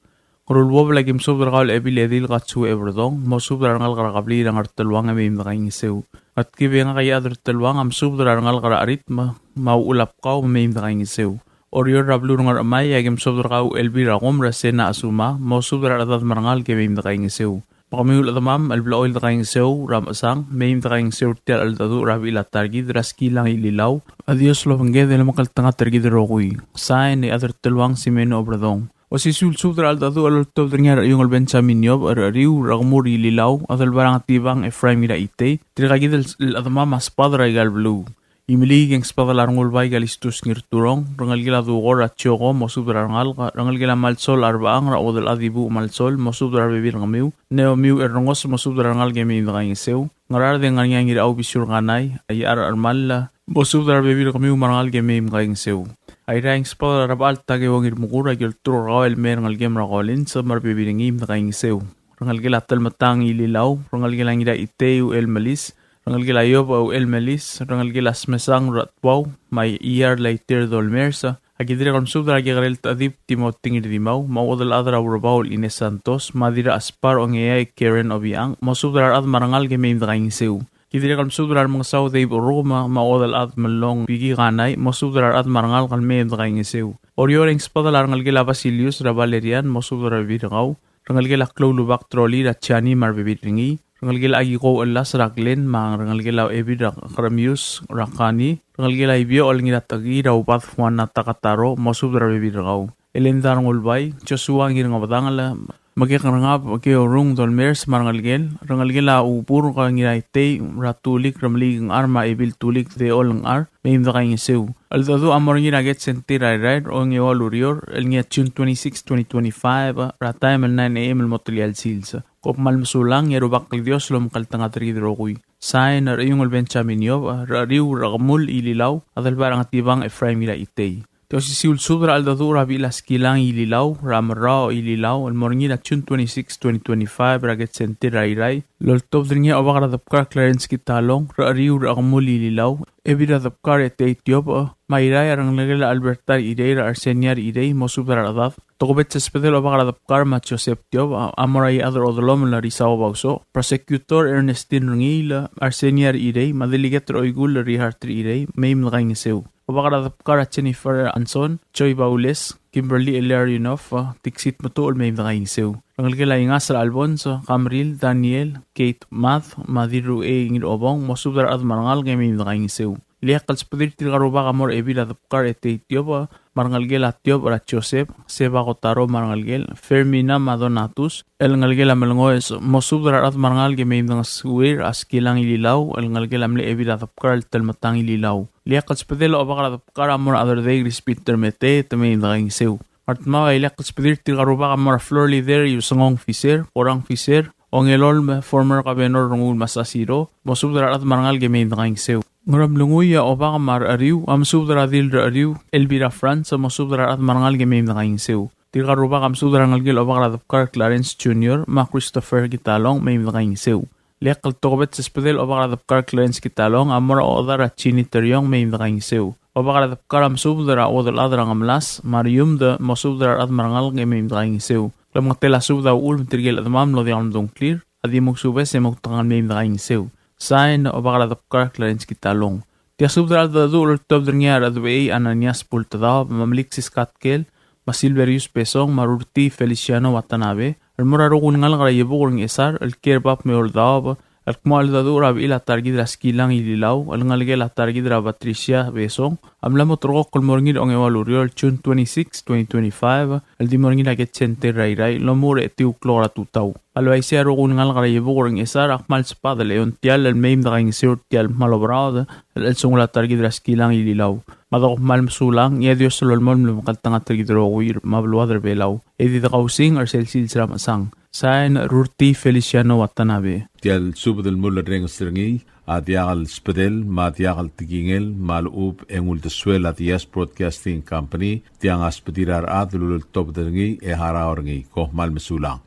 Ngeruluobel, aki mesubed er kau el Ebil Edil Katsue Eberdong, mosubed er a rengalek er a kebliil er a Ngerteluang e mei me de kaingeseu. Ngetkib, e ngak a Iechad er a Teluang a mesubed er a rengalek er a Cherit me a, me a Uchul a Bkau me mei me de kaingeseu. Oreor er a beluu er a Ngerchemai, aki mesubed er kau Elbir er a Kom er a Sena Asuma, mosubed er a rechedad me a rengalek e mei me de kaingeseu. Me kemiu el chedemam el blechoel dekaingeseu er a mechesang, mei me dekaingeseu er tia el cheldecheduch er a bechil a ta er kid er a Skilang Ililau. A Dios lobengked e lomekngeltengat er kid el rokui. Sain e a Derteluang Simeno Obradong. Osisiu el subed er a cheldecheduch el oltobed er ngii a Rechiungl Benjamin Iob, Recheriu, Rechemul Ililau, Adelbai er a Ngetibang Ephraim Ngiraitei, tirka kid el chedemam a sbadel er aika el beluu. Imeliik e ng sbadel a Rengulbai Kalistus Ngirturong, rengelekel a Dukor er a Chioko, mosubed er a rengalek, rengelekel a Malsol a Rebechang er a Uodelchad Ibuuch Malsol, mosubed er a rebebil er kemiu, Neomiu er a Rengos, mosubed er a rengalek e mei me dekaingeseu, Ngaraard e ng ngar er ngii a Ngirachau Bisiu er Kanai, a Iechar er a Remall, mosubed er a rebebil er kemiu me a rengalek e mei me dekaingeseu. Airai e ng sbadel a Rebechall Takeo Ngirmekur, a ki olturk er kau el mei er a rengelekem er a Collins, me a rebebil er ngii me dekaingeseu. Rengelekel a Telmetang Ililau, rengelekel a Ngiraitei Uchelmelis, rengelekel a Iob Uchel Melis, rengelekel a Smesang Ratbau, me a Iar Laiter Dolmers, a ki dirrek el msubed er a Kekerel Tadib Timothy Ngirdimau, me a Uodelchad er a Urebau el Ines Santos, me a Dirrachespar Ongeai Karen Obichang, mosubed er a rechad me a rengalek e mei me dekaingeseu. Ki dirrek el msubed er a Remengesau Dave Orrukem, me a Uodelchad Melong Biki Kanai, mosubed er a rechad me a rengalek el mei me dekaingeseu. Oreor e ng sbadel a rengelekel a Basilius er a Valerian, mosubed er a rebebil er kau, rengelekel a Kloulubak Troli er a Jani me a rebebil er ngii, rengelekel a Akiko Ellas er a Glen, me a rengelekel a Ebil er a Keremius er a Kani, rengelekel a Ibiochel Ngiratekii er a Ubad Juana Takataro, mosubed er a rebebil er kau. Elenda Rengulbai, Joshua Ngirngebedangel, Mekek Rengab, Keo Rung Dolmers me a rengelekel, rengelekel a Uburk Ngiraitei er a Tulik Remeliik Ngchar me a Ebil Tulik Deol Ngchar, mei me dekaingeseu. Cheldecheduch a mo er ngii er a Ked Center er a Irrai er a ongeua el ureor el ngii a June twenty-six, twenty twenty-five, er a taem el nine A M el mo telia el sils. Kom kmal mesulang, e a Rubak el Dios lomekngeltengat er kid el rokui. Sain, Rechiungl Benjamin Iob, Recheriu, Rechemul Ililau, Adelbai er a Ngetibang Ephraim Ngiraitei. Te osisiu el subed er a cheldecheduch er a bechil a Skilang Ililau, er a Merrao Ililau, el mo er ngii er a June twenty-six, twenty twenty-five, er a Ked Center er a Irrai, el oltobed er ngii a Obak er a Debkar Clarence Kitalong, Recheriu, Rechemul Ililau, Ebil er a Debkar Etei Tiob, me a Irrai a rengelekel a Alberta Irei, er a Arsenia Irei, mosubed er a rechedad. Tokubets el subedel Obak er a Debkar me a Joseph Tiob, a, a mo er a Iechad er a Odelomel Risao Bauso, Prosecutor Ernestine Rengiil, Arsenia Irei, me a Delegate er a Oikull Richard Irei, mei me dekaingeseu. Obak er a Debkar a Jennifer Anson, Joy Baules, Kimberly Illarionov, Dixit Metuchel, mei me dekaingeseu. Rengelekel a Ingas er a Alfonso, Kamril, Daniel, Kate Mad, me a Dirruchei Ngirobong, mosubed er a rechad me a rengalek e mei me dekaingeseu. Ileakl el subedir tirka el rubak a mo er a Ebil er a Debkar Etei Tiob, me a rengelekel a Tiob er a Joseph, Seba Kotaro me a rengelekel, Fermina me a Donatus, el ngelekel a Melengoes, mosubed er a rechad me a rengalek e mei me dengesuir a Skilang Ililau, el ngelekel a mle Ebil er a Debkar el Telmetang Ililau. Ileakl el subedel a Obak er a Debkar a mo er a Chederdei Crispin Termeteet, e mei me dekaingeseu. Ngardmau a ileakl el subedir tirka el rubak a mo er a floor leader Iusengong Fisher, Korang Fisher, Ongelolem, former governor Rengul Masasiro, mosubed er a rechad me a rengalek e mei me dekaingeseu. Ngeremlengui a Obak me a Recheriu a mesubed er a Dil Recheriu, Elvira Franz, mosubed er a rechad me a rengalek e mei me dekaingeseu. Tirka el rubak a mesubed er a rengelekel Obak er a Debkar Clarence Junior me a Christopher Kitalong, mei me dekaingeseu. Ileakl el tokubets el subedel Obak er a Debkar Clarence Kitalong a mo er a Ochedar a Jeannie Teriong, mei me dekaingeseu. Obak er a Debkar a mesubed er a Uodelchad er a Ngemelas me a Riumd, mosubed er a rechad me a rengalek e mei me dekaingeseu. Klemengetel a subed a uchul me tirke el chedemam el mlo diak lemdung a ngklir a di mousubes e moutekangel mei me dekaingeseu. Sain, Obak er a Debkar Clarence Kitalong. Tia subed er a cheldecheduch el oltobed er ngii a Rechedebechei Ananias Bultedaob, me a Meliksis Katkel, me a Silverius Besong, me a Rurtii Feliciano Watanabe, el mo er a rokui el ngalek er a Iebukel er a Ngchesar el Kerbab me a Eouldaob, el kmo a cheldecheduch er a bechil a ta er kid er a Skilang Ililau, el ngelekel a ta er kid er a Patricia Besong, a mla mo terrekokl el mo er ngii er a ongeua el ureor, June twenty-six, twenty twenty-five, el di mo er ngii er a Ked Center er a Irrai, el omuchel er a etiu el klok er a tutau. Me a le uaisei a rokui el ngalek er a Iebukel er a Ngchesar a kmal sbadel e ongtiall el mei me dekaingeseu er tia el kmal oberaod el chelsengul a ta er kid er a Skilang Ililau. Me a dekuk kmal mesulang, e a Dios a lolemolem el omekngeltengat er kid el rokui me a beluad er a Belau. E di dekausing er sel sils er a mechesang. Sain, Rurtii Feliciano Watanabe. Tia el subed el mulerrenges er ngii a diak el subedel me a diak el tekingel me a lechub e ng uldesuel a Diaz Broadcasting Company. Tiang a subedir a rechad el uleltobed er ngii e harau er ngii. Kom kmal mesulang.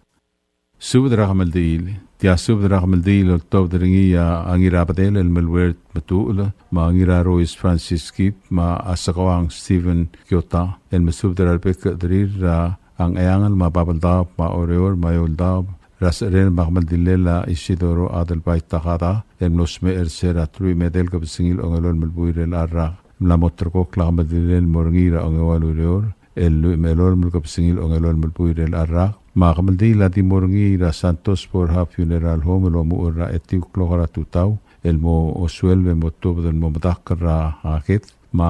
Subed er a kemeldiil. Tia subed er a kemeldiil el oltobed er ngii a Ngirabedel el Melwert Metuchel, me a Ngirarois Francis Kip, me a Sekeuang Stephen Kiota, el mesubed er a rebek el chederir er a Ngcheangel, me a Babeldaob, me a Oreor, me a Eouldaob, er a secherel me a kemeldillel a Isidoro Adelbai Takada, el mlo smecher er se er a teruich me a edei el kebesengil a ongelolem el buil er a rak. Mla mo terrekokl a kemeldillel el mo er ngii er a ongeua el ureor, el lluich me a elolem el kebesengil a ongelolem el buil er a rak. Me a kemeldiil a di mo er ngii er a Santos Borja Funeral Home el omuchel er a etiu el klok er a tutau el mo osueleb e mo tuobed el mo medakl er a, a, ked. Me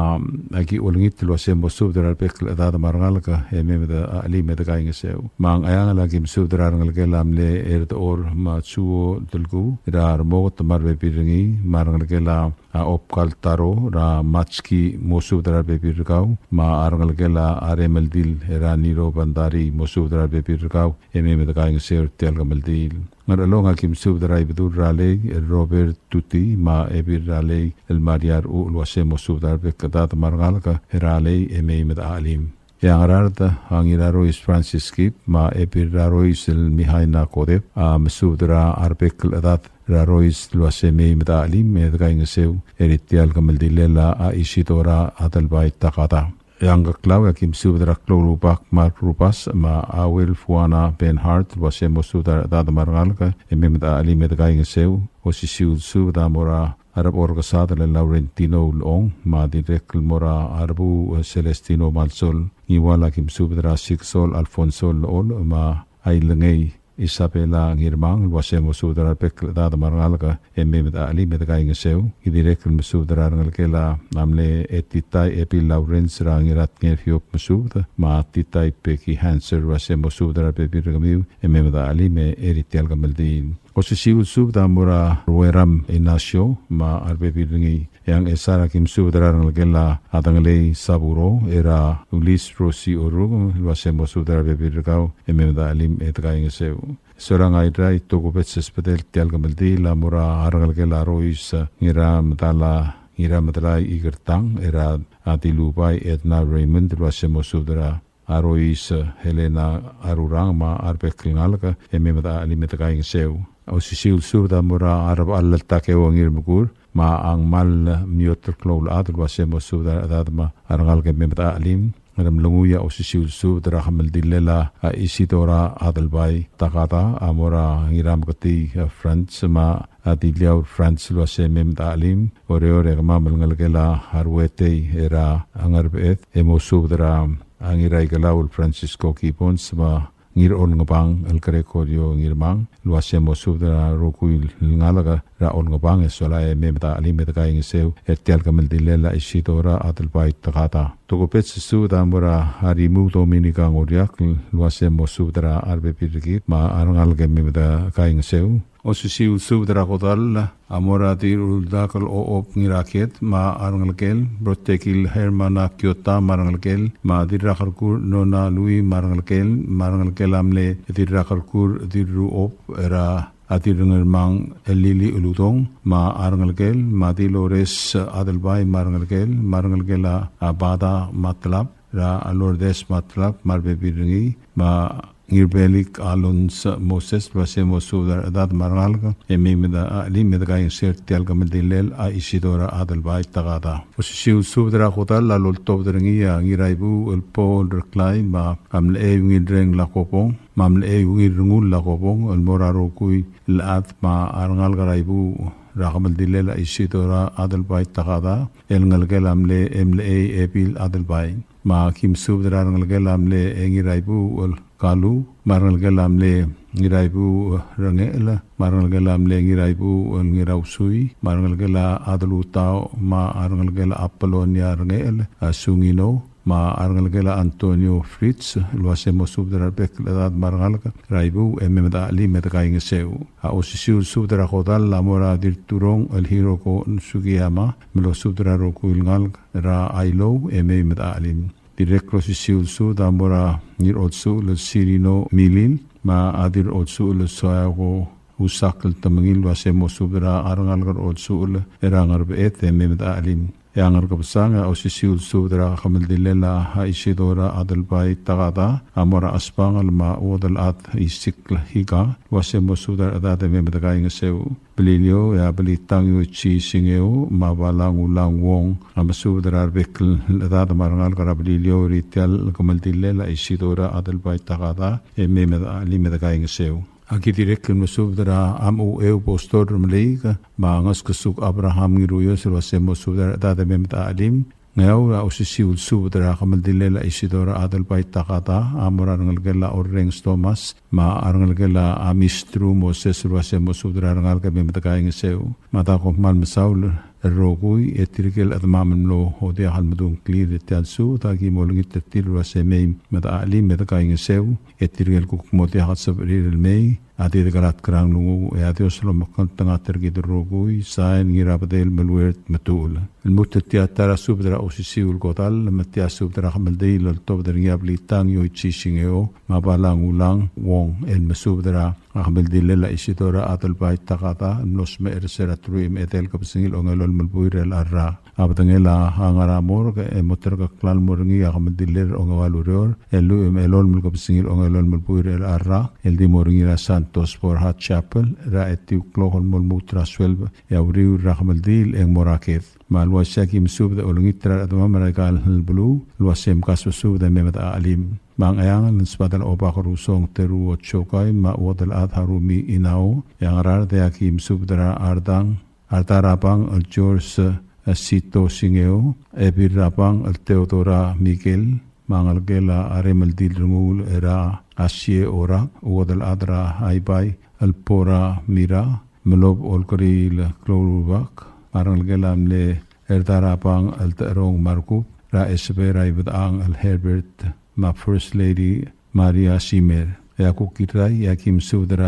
a ki olengit el uase mo subed er a rebek el chedad me a rengalek e mei me de chelim e de kaingeseu. Me a Ngcheangel a ki mesubed er a rengelekel a mle Erdechor me a Chuo Delkuu er a Remoket me a rebebil er ngii, me a rengelekel a a Obkal Taro er a Matski, mo subed er a rebebil er kau, me a rengelekel a Remeldil er a Niro Bandari, mo subed er a rebebil er kau, e mei me de kaingeseu er tia el kemeldiil. Ngerchelong a ki mesubed er a Ibedul er a Lei el Robert Tuti, me a Ebil er a Lei el Maria Rechuch el uase mo subed er a rebek el chedad me a rengalek er a Lei e mei me de chelim. E a Ngaraard a Ngirarois Francis Kip, me a Ebil er a Rois el Mihaina Kodep, a mesubed er a rebek el chedad er a Rois el uase mei me de chelim e de kaingeseu er tia el kemeldilel a Isidora Adelbai Takada. E a Ngkeklau a ki mesubed er a Kloulubak Mark Rupas, me a Auel Fuana Benhart el uase mo subed er a rechedad me a rengalek e mei me de chelim e de kaingeseu. Osisiu el subed a mo er a a Rebechor Kesadel el Laurentino Ulechong, me a dirrek el mo er a Rebuuch Celestino Malsol. Ngiwal a ki mesubed er a Siksol Alfonso Lechol, me a Ilengei Isabela Ngirmang, el uase mo subed er a rebek el chedad me a rengalek e mei me de chelim e de kaingeseu. Ki dirrek el mesubed er a rengelekel a mle Etitai Ebil Lawrence er a Ngiratngerfiop, mesubed, me a Titai Becky Hanser, el uase mo subed er a rebebil er kemiu e mei me de chelim er tia el kemeldiil. Osisiu el subed a mo er a Rueram Ignacio, me a rebebil er ngii. E a Ngchesar a ki mesubed er a rengelekel a Dengelei Saburo, er a Ulis Rosi Oruk, el uase mo subed er a rebebil er kau, e mei me de chelim e de kaingeseu. Solang Airai, tokubets el subedel tia el kemeldiil a mo er a rengelekel a Rois Ngiramedala, Ngiramedelai Ikertang, er a Dilubai Edna Raymond, el uase mo subed er a a Rois Helena Arurang, me a rebek el ngalek e mei me de chelim e de kaingeseu. Osisiu el subed a mo er a Rebechall el Takeo Ngirmekur, me a Ngmal Miotel Kloulechad, el uase mo subed er a rechedad me a rengalek e mei me de chelim. Ngeremlengui a osisiu el subed er a kemeldilel a Isidora Adelbai Takada, a mo er a Ngirameketii Franz, me a Diliaur Franz, el uase mei me de chelim. Oreor e kemam el ngelekel a Ruetei er a Ngerbeched, e mo subed er a a Ngiraikelau el Francisco Gibbons, me a Ngirolngebang el Gregorio Ngirmang, el uase mo subed er a rokui el ngalek er a Olngebang, e sola e mei me de chelim e de kaingeseu er tia el kemeldilel a Isidora Adelbai Takada. Tokubets el subed a mo er a Arimu Dominica Ngoriakl, el uase mo subed er a rebebil er kid me a rengalek e mei me de kaingeseu. Osisiu el subed er a kodall a mo er a Dirruldak el Ochob Ngiraked, me a rengelekel, Brotekil Hermana Kiota me a rengelekel, me a Dirrakerkur Nona Lui me a rengelekel, me a rengelekel a mle Dirrakerkur Dirruob er a Dirrengermang el Lili Uludong me a rengelekel, me a Dilores Adelbai me a rengelekel, me a rengelekel a Bada Matlab, er a Lourdes Matlab me a rebebil er ngii, me a Ngirbelik Alonso Moses, el uase mo subed er a rechedad me a rengalek e mei me de chelim e de kaingeseu er tia el kemeldilel a Isidora Adelbai Takada. Osisiu el subed er a kodall a loltobed er ngii a Ngiraibuuch el Paul Reklai, me a Mlechei Ungilreng Lakobong, me a Mlechei Ungilrengul Lakobong, el mo er a rokui el chad me a rengalek er a Ibuuch er a kemeldilel a Isidora Adelbai Takada, el ngelekel a mle Mlechei Ebil Adelbai. Me a ki mesubed er a rengelekel a mle Ngiraibuuch el Kalu, me a rengelekel a mle Ngiraibuuch Rengechel, me a rengelekel a mle Ngiraibuuch el Ngirausui, me a rengelekel a Adelutau, me a rengelekel a Apolonia Rengechel, a Sungino, me a rengelekel a Antonio Fritz, el uase mo subed er a rebek el chedad me a rengalek er a Ibuuch e mei me de chelim e de kaingeseu. A osisiu el subed er a kodall a mo er a Dirturong el Hiroko Sugiyama, me losubed er a rokui el ngalek er a Ailou e mei me de chelim. Dirrek el osisiu el subed a mo er a Ngirolsuchel el Sirino Milil, me a Dirrolsuchel el Soago Usakl Temengil, el uase mo subed er a rengalek er a Olsuchel er a Ngerbeched e mei me de chelim. E a Ngerkebesang a osisiu el subed er a kemeldilel a Isidora Adelbai Takada a mo er a Chesbangel me a Uodelchad Isikl Hika, el uase mo subed er a rechedad e mei me de kaingeseu. Beliliou e a Belitang Yoichi Singeo me a Balang Ulang Wong a mesubed er a rebek el chedad me a rengalek er a Beliliou er tia el kemeldilel a Isidora Adelbai Takada e mei me de chelim e de kaingeseu. A ki dirrek el mesubed er a Amucheu Pastor Remeliik me a Ngeskesuk Abraham Ngiruios el uase mo subed er a rechedad e mei me de chelim. Ngeaur a osisiu el subed er a kemeldilel a Isidora Adelbai Takada a mo er a rengelekel a Orrenges Thomas me a rengelekel a Mistru Moses el uase mo subed er a rengalek e mei me dekaingeseu. Me a da kom kmal mesaul el rokui e tirke el chedemam el mlo diak el medung a ngklir er tia el subed a ki mo olengit er tir el uase mei me dechelim e dekaingeseu. E tirke el kuk mo diak el sebechir el mei a di dekelatk er a nglunguuch e a Dios a lomekngeltengat er kid el rokui. Sain, Ngirabedel Meluert Metuchel. El lmuut er tia ta er a subed er a osisiu el kodall me tia subed er a kemeldiil el oltobed er ngii a Blitang Yoichi Singeo me a Balang Ulang Wong el mesubed er a kemeldilel a Isidora Adelbai Takada el mlo smecher er se er a truich me a edei el kebesengil a ongelolem el buil er chelecha el rak. A bedengel a ngar er a morgue e mo terkokl el mo er ngii a kemeldilel er a ongeua el ureor el lluich me a elolem el kebesengil a ongelolem el buil er chelecha el rak el di mo er ngii er a Santos Borja Chapel er a etiu el klok el mo lmuut er a sueleb e a uriul er a kemeldiil e ng mo er a ked. Me a le uaisei e aki mesubed e olengit er a rechedemam er aika el beluu el uase mkasbesubed e mei me dechelim. Me a Ngcheangel e ng subedel a Obak Rusong Teruo Chokai me a Uodelchad Harumi Inao. E a Ngaraard e aki mesubed er a Ardang Arda Rabang el George, eh, Sito Singeo, Ebil Rabang el Theodora Miguel, me a ngelekel a Remeldil Renguul er a Asie Orak, Uodelchad er a Aibai el Bora Mira, Melob Olkeriil Kloulubak, me a rengelekel a mle Erda Rabang el Techerong Markub, er a Esebe er a Ibedechang el Herbert, me a First Lady Maria Simer. E a kuk Irrai e aki mesubed er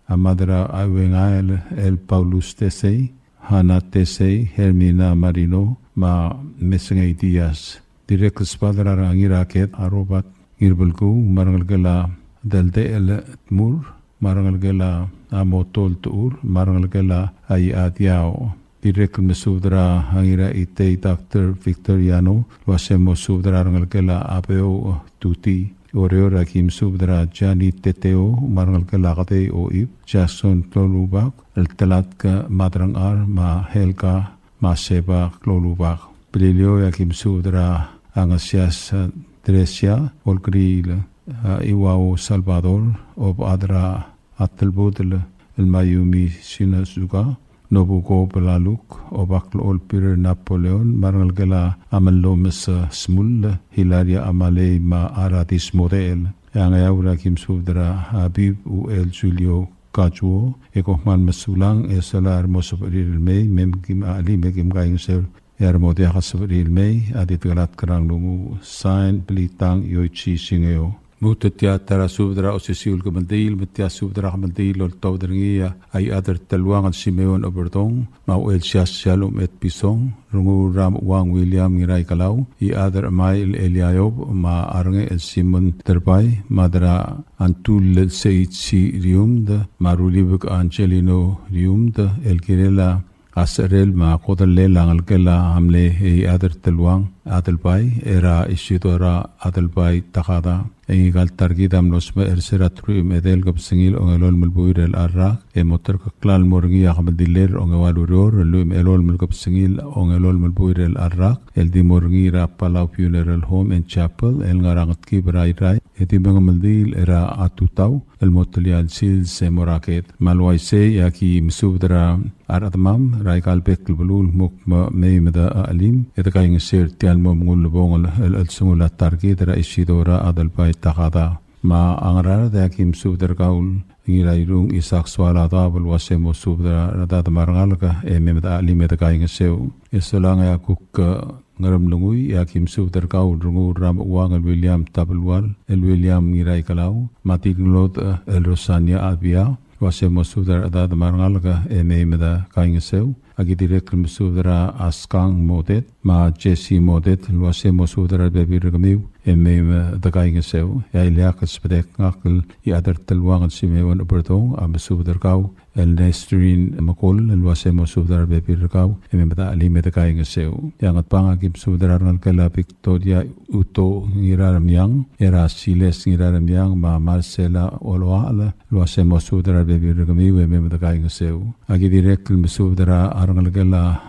a Mad er a Auengael el Paulus Tesei, Hana Tesei, Hermina Marino, me a Mesengei Diaz. Dirrek el subed er a Ngiraked, a Robert Ngirbelkuu, me a rengelekel a Deldechel Tmur, me a rengelekel a Motol Tuur, me a rengelekel a Iadiao. Dirrek el mesubed er a Ngiraitei Doctor Victoriano, el uase mo subed er a rengelekel a Abeo Tuti. Oreor e aki mesubed er a Jani Teteo, me a rengelekel a Kedei Oib, Jackson Kloulubak, el Telatk Madrangchar, me a Helga, me a Seba Kloulubak. Beliliou e aki mesubed er a Angesias, eh, Tresia, Olkeriil, eh, Iwao Salvador, Obechad er a Atelbudel el Mayumi Shinozuka, Nobuko Belaluk, Obaklechol Peter Napoleon, me a rengelekel a Amellomes, eh, Smull, Hilaria Amalei, me a Aradis Model. E a Ngeaur e aki mesubed er a Bib Uel Julio Kazuo, e kom kmal mesulang, e solae a remo sebechir el mei, me kim chelim e kim kaingeseu, e a remo diak a sebechir el mei, a di dekelatk er a nglunguuch. Sain, Blitang Yoichi Singeo. Lmuut er tia ta er a subed er a osisiu el kemeldiil, me tia subed er a kemeldiil el oltobed er ngii a Iechad er Teluang el Simeon Oberdong, me a Uchelsias Shalom Etpison, Renguul er a Mechuang William Ngiraikelau, Iechad er Chemai el Eliayob, me a Rengechel Simon Terbai, Mad er a Antull el Seichi Riumd, me a Rulibek Angelino Riumd, el kirel a a secherel me a kodellel a ngelekel a mle Iechad er Teluang Adelbai, er a Isidora Adelbai Takada. E ngika el ta er kid a mlo smecher er se er a teruich me a edei el kebesengil a ongelolem el buil er chelecha el rak, e mo terkokl el mo er ngii a kemeldiil er a ongeua el ureor, el lluich me a elolem el kebesengil a ongelolem el buil er chelecha el rak, el di mo er ngii er a Palau Funeral Home and Chapel, el ngar er a Ngetkib er a Irrai, e di mengemeldiil er a tutau, el mo telia el sils e mo er a ked. Me a le uaisei e aki mesubed er a rechedemam er aika el bek el beluu el kmo mei me de chelim e de kaingeseu er tia el mo mengull el bong el, el, el chelsengul a ta er kid er a Isidora Adelbai Takada. Me a Ngaraard e aki mesubed er kau el Ngirairung Isaac Soaladaob el uase mo subed er a rechedad me a rengalek e mei me de chelim e de kaingeseu. E solang e a kuk, eh, Ngeremlengui, e aki mesubed er kau el Renguul er a Mechuang el William Tabelual, el William Ngiraikelau, me a Tinglod, eh, el Rosania Abia, el uase mo subed er a rechedad me a rengalek e mei me de kaingeseu. Aki dirrek el mesubed er a Askang Modet, me a Jesse Modet, el uase mo subed er a rebebil er kemiu e mei me de kaingeseu. E a ileakl el subedek ngak el Iechad er Teluang el Simeon Oberdong a mesubed er kau el Nesrin Mekol, el uase mo subed er a rebebil er kau e mei me de chelim e de kaingeseu. E a Ngatpang aki mesubed er a rengelekel a Victoria Uto Ngiraremiang, er a Siles Ngiraremiang, me a Marcela Oloachel, el uase mo subed er a rebebil er kemiu e mei me de kaingeseu. Aki dirrek el mesubed er a rengelekel a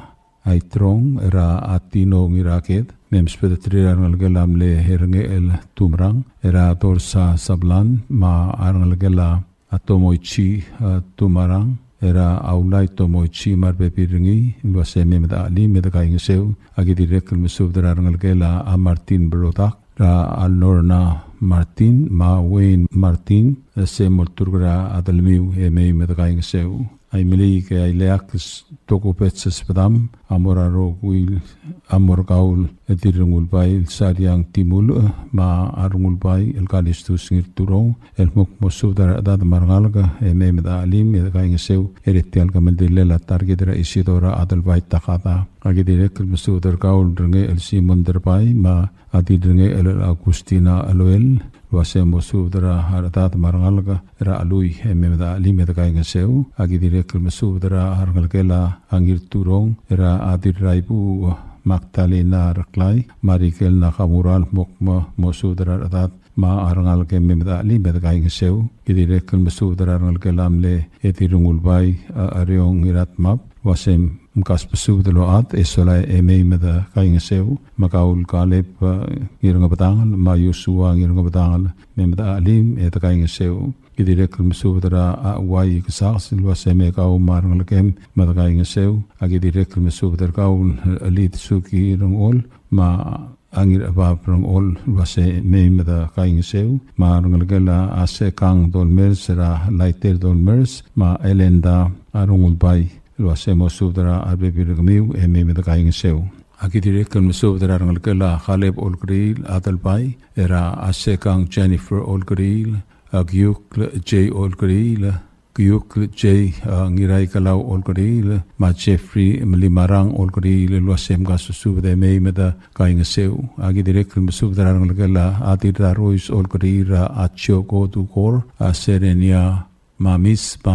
Aitrong, er a Atino Ngiraked, me msubedeterir a rengelekel a mle Rengechel Tumerang, er a Dorsa Sablan, me a rengelekel a a Tomoichi, a, Tumarang, er a Aulai Tomoichi me a rebebil er ngii, el uase mei me de chelim, me de kaingeseu. Aki dirrek el mesubed er a rengelekel a Martin Belodak, er a Alnorna Martin, me a Wayne Martin, e se molturk er a delemiu e mei me de kaingeseu. Aimeliik e a ileakl Tokubets Sbedam a mo er a rokui el, a mo er kau el Dirrengulbai el Sariang Timulech, me a Rengulbai el Kalistus Ngirturong, el mo kmo subed er a rechedad me a rengalek e mei me de chelim e de kaingeseu er tia el kemeldilel a ta er kid er a Isidora Adelbai Takada. Aki dirrek el mesubed er kau el Rengechel Simon Derbai, me a Dirrengechel Augustina Eloel, el uase mo subed er a rechedad me a rengalek er a Chelui e mei me de chelim e de kaingeseu. Aki dirrek el mesubed er a rengelekel a Ngirturong, er a Dirraibuuch Magdalena Reklai, me a Rikel Nakamura el mo kmo, mo subed er a rechedad me a rengalek e mei me de chelim e de kaingeseu. Ki dirrek el mesubed er a rengelekel a mle Dirrengulbai, a, Ariong Ngiratmab, el uase mkasbesubed el ochad e sola e mei me de kaingeseu. Me kau el Kaleb, e, Ngirngebedangel, me a Yosua Ngirngebedangel, mei me de chelim e de kaingeseu. Ki dirrek el mesubed er a Uai Kesakes, el uase mei kau me a rengelekem me de kaingeseu. Aki dirrek el mesubed er kau el Elid Suki Rengol, me a Ngirchebab Rengol, el uase mei me de kaingeseu. Me a rengelekel a Sekang Dolmers, er a Laiter Dolmers, me a Elenda Rengulbai, el uase mo subed er a rebebil er kemiu e mei me de kaingeseu. Aki dirrek el mesubed er a rengelekel a Kaleb Olkeriil Adelbai, er a Sekang Jennifer Olkeriil, a Kiukl J Olkeriil, Kiukl J, a, Ngiraikelau Olkeriil, me a Jeffrey Melimarang Olkeriil, el uase mkasbesubed e mei me de kaingeseu. Aki dirrek el mesubed er a rengelekel a Dirrarois Olkeriil, er a Chioko Dukor, a Serenia Mamis, me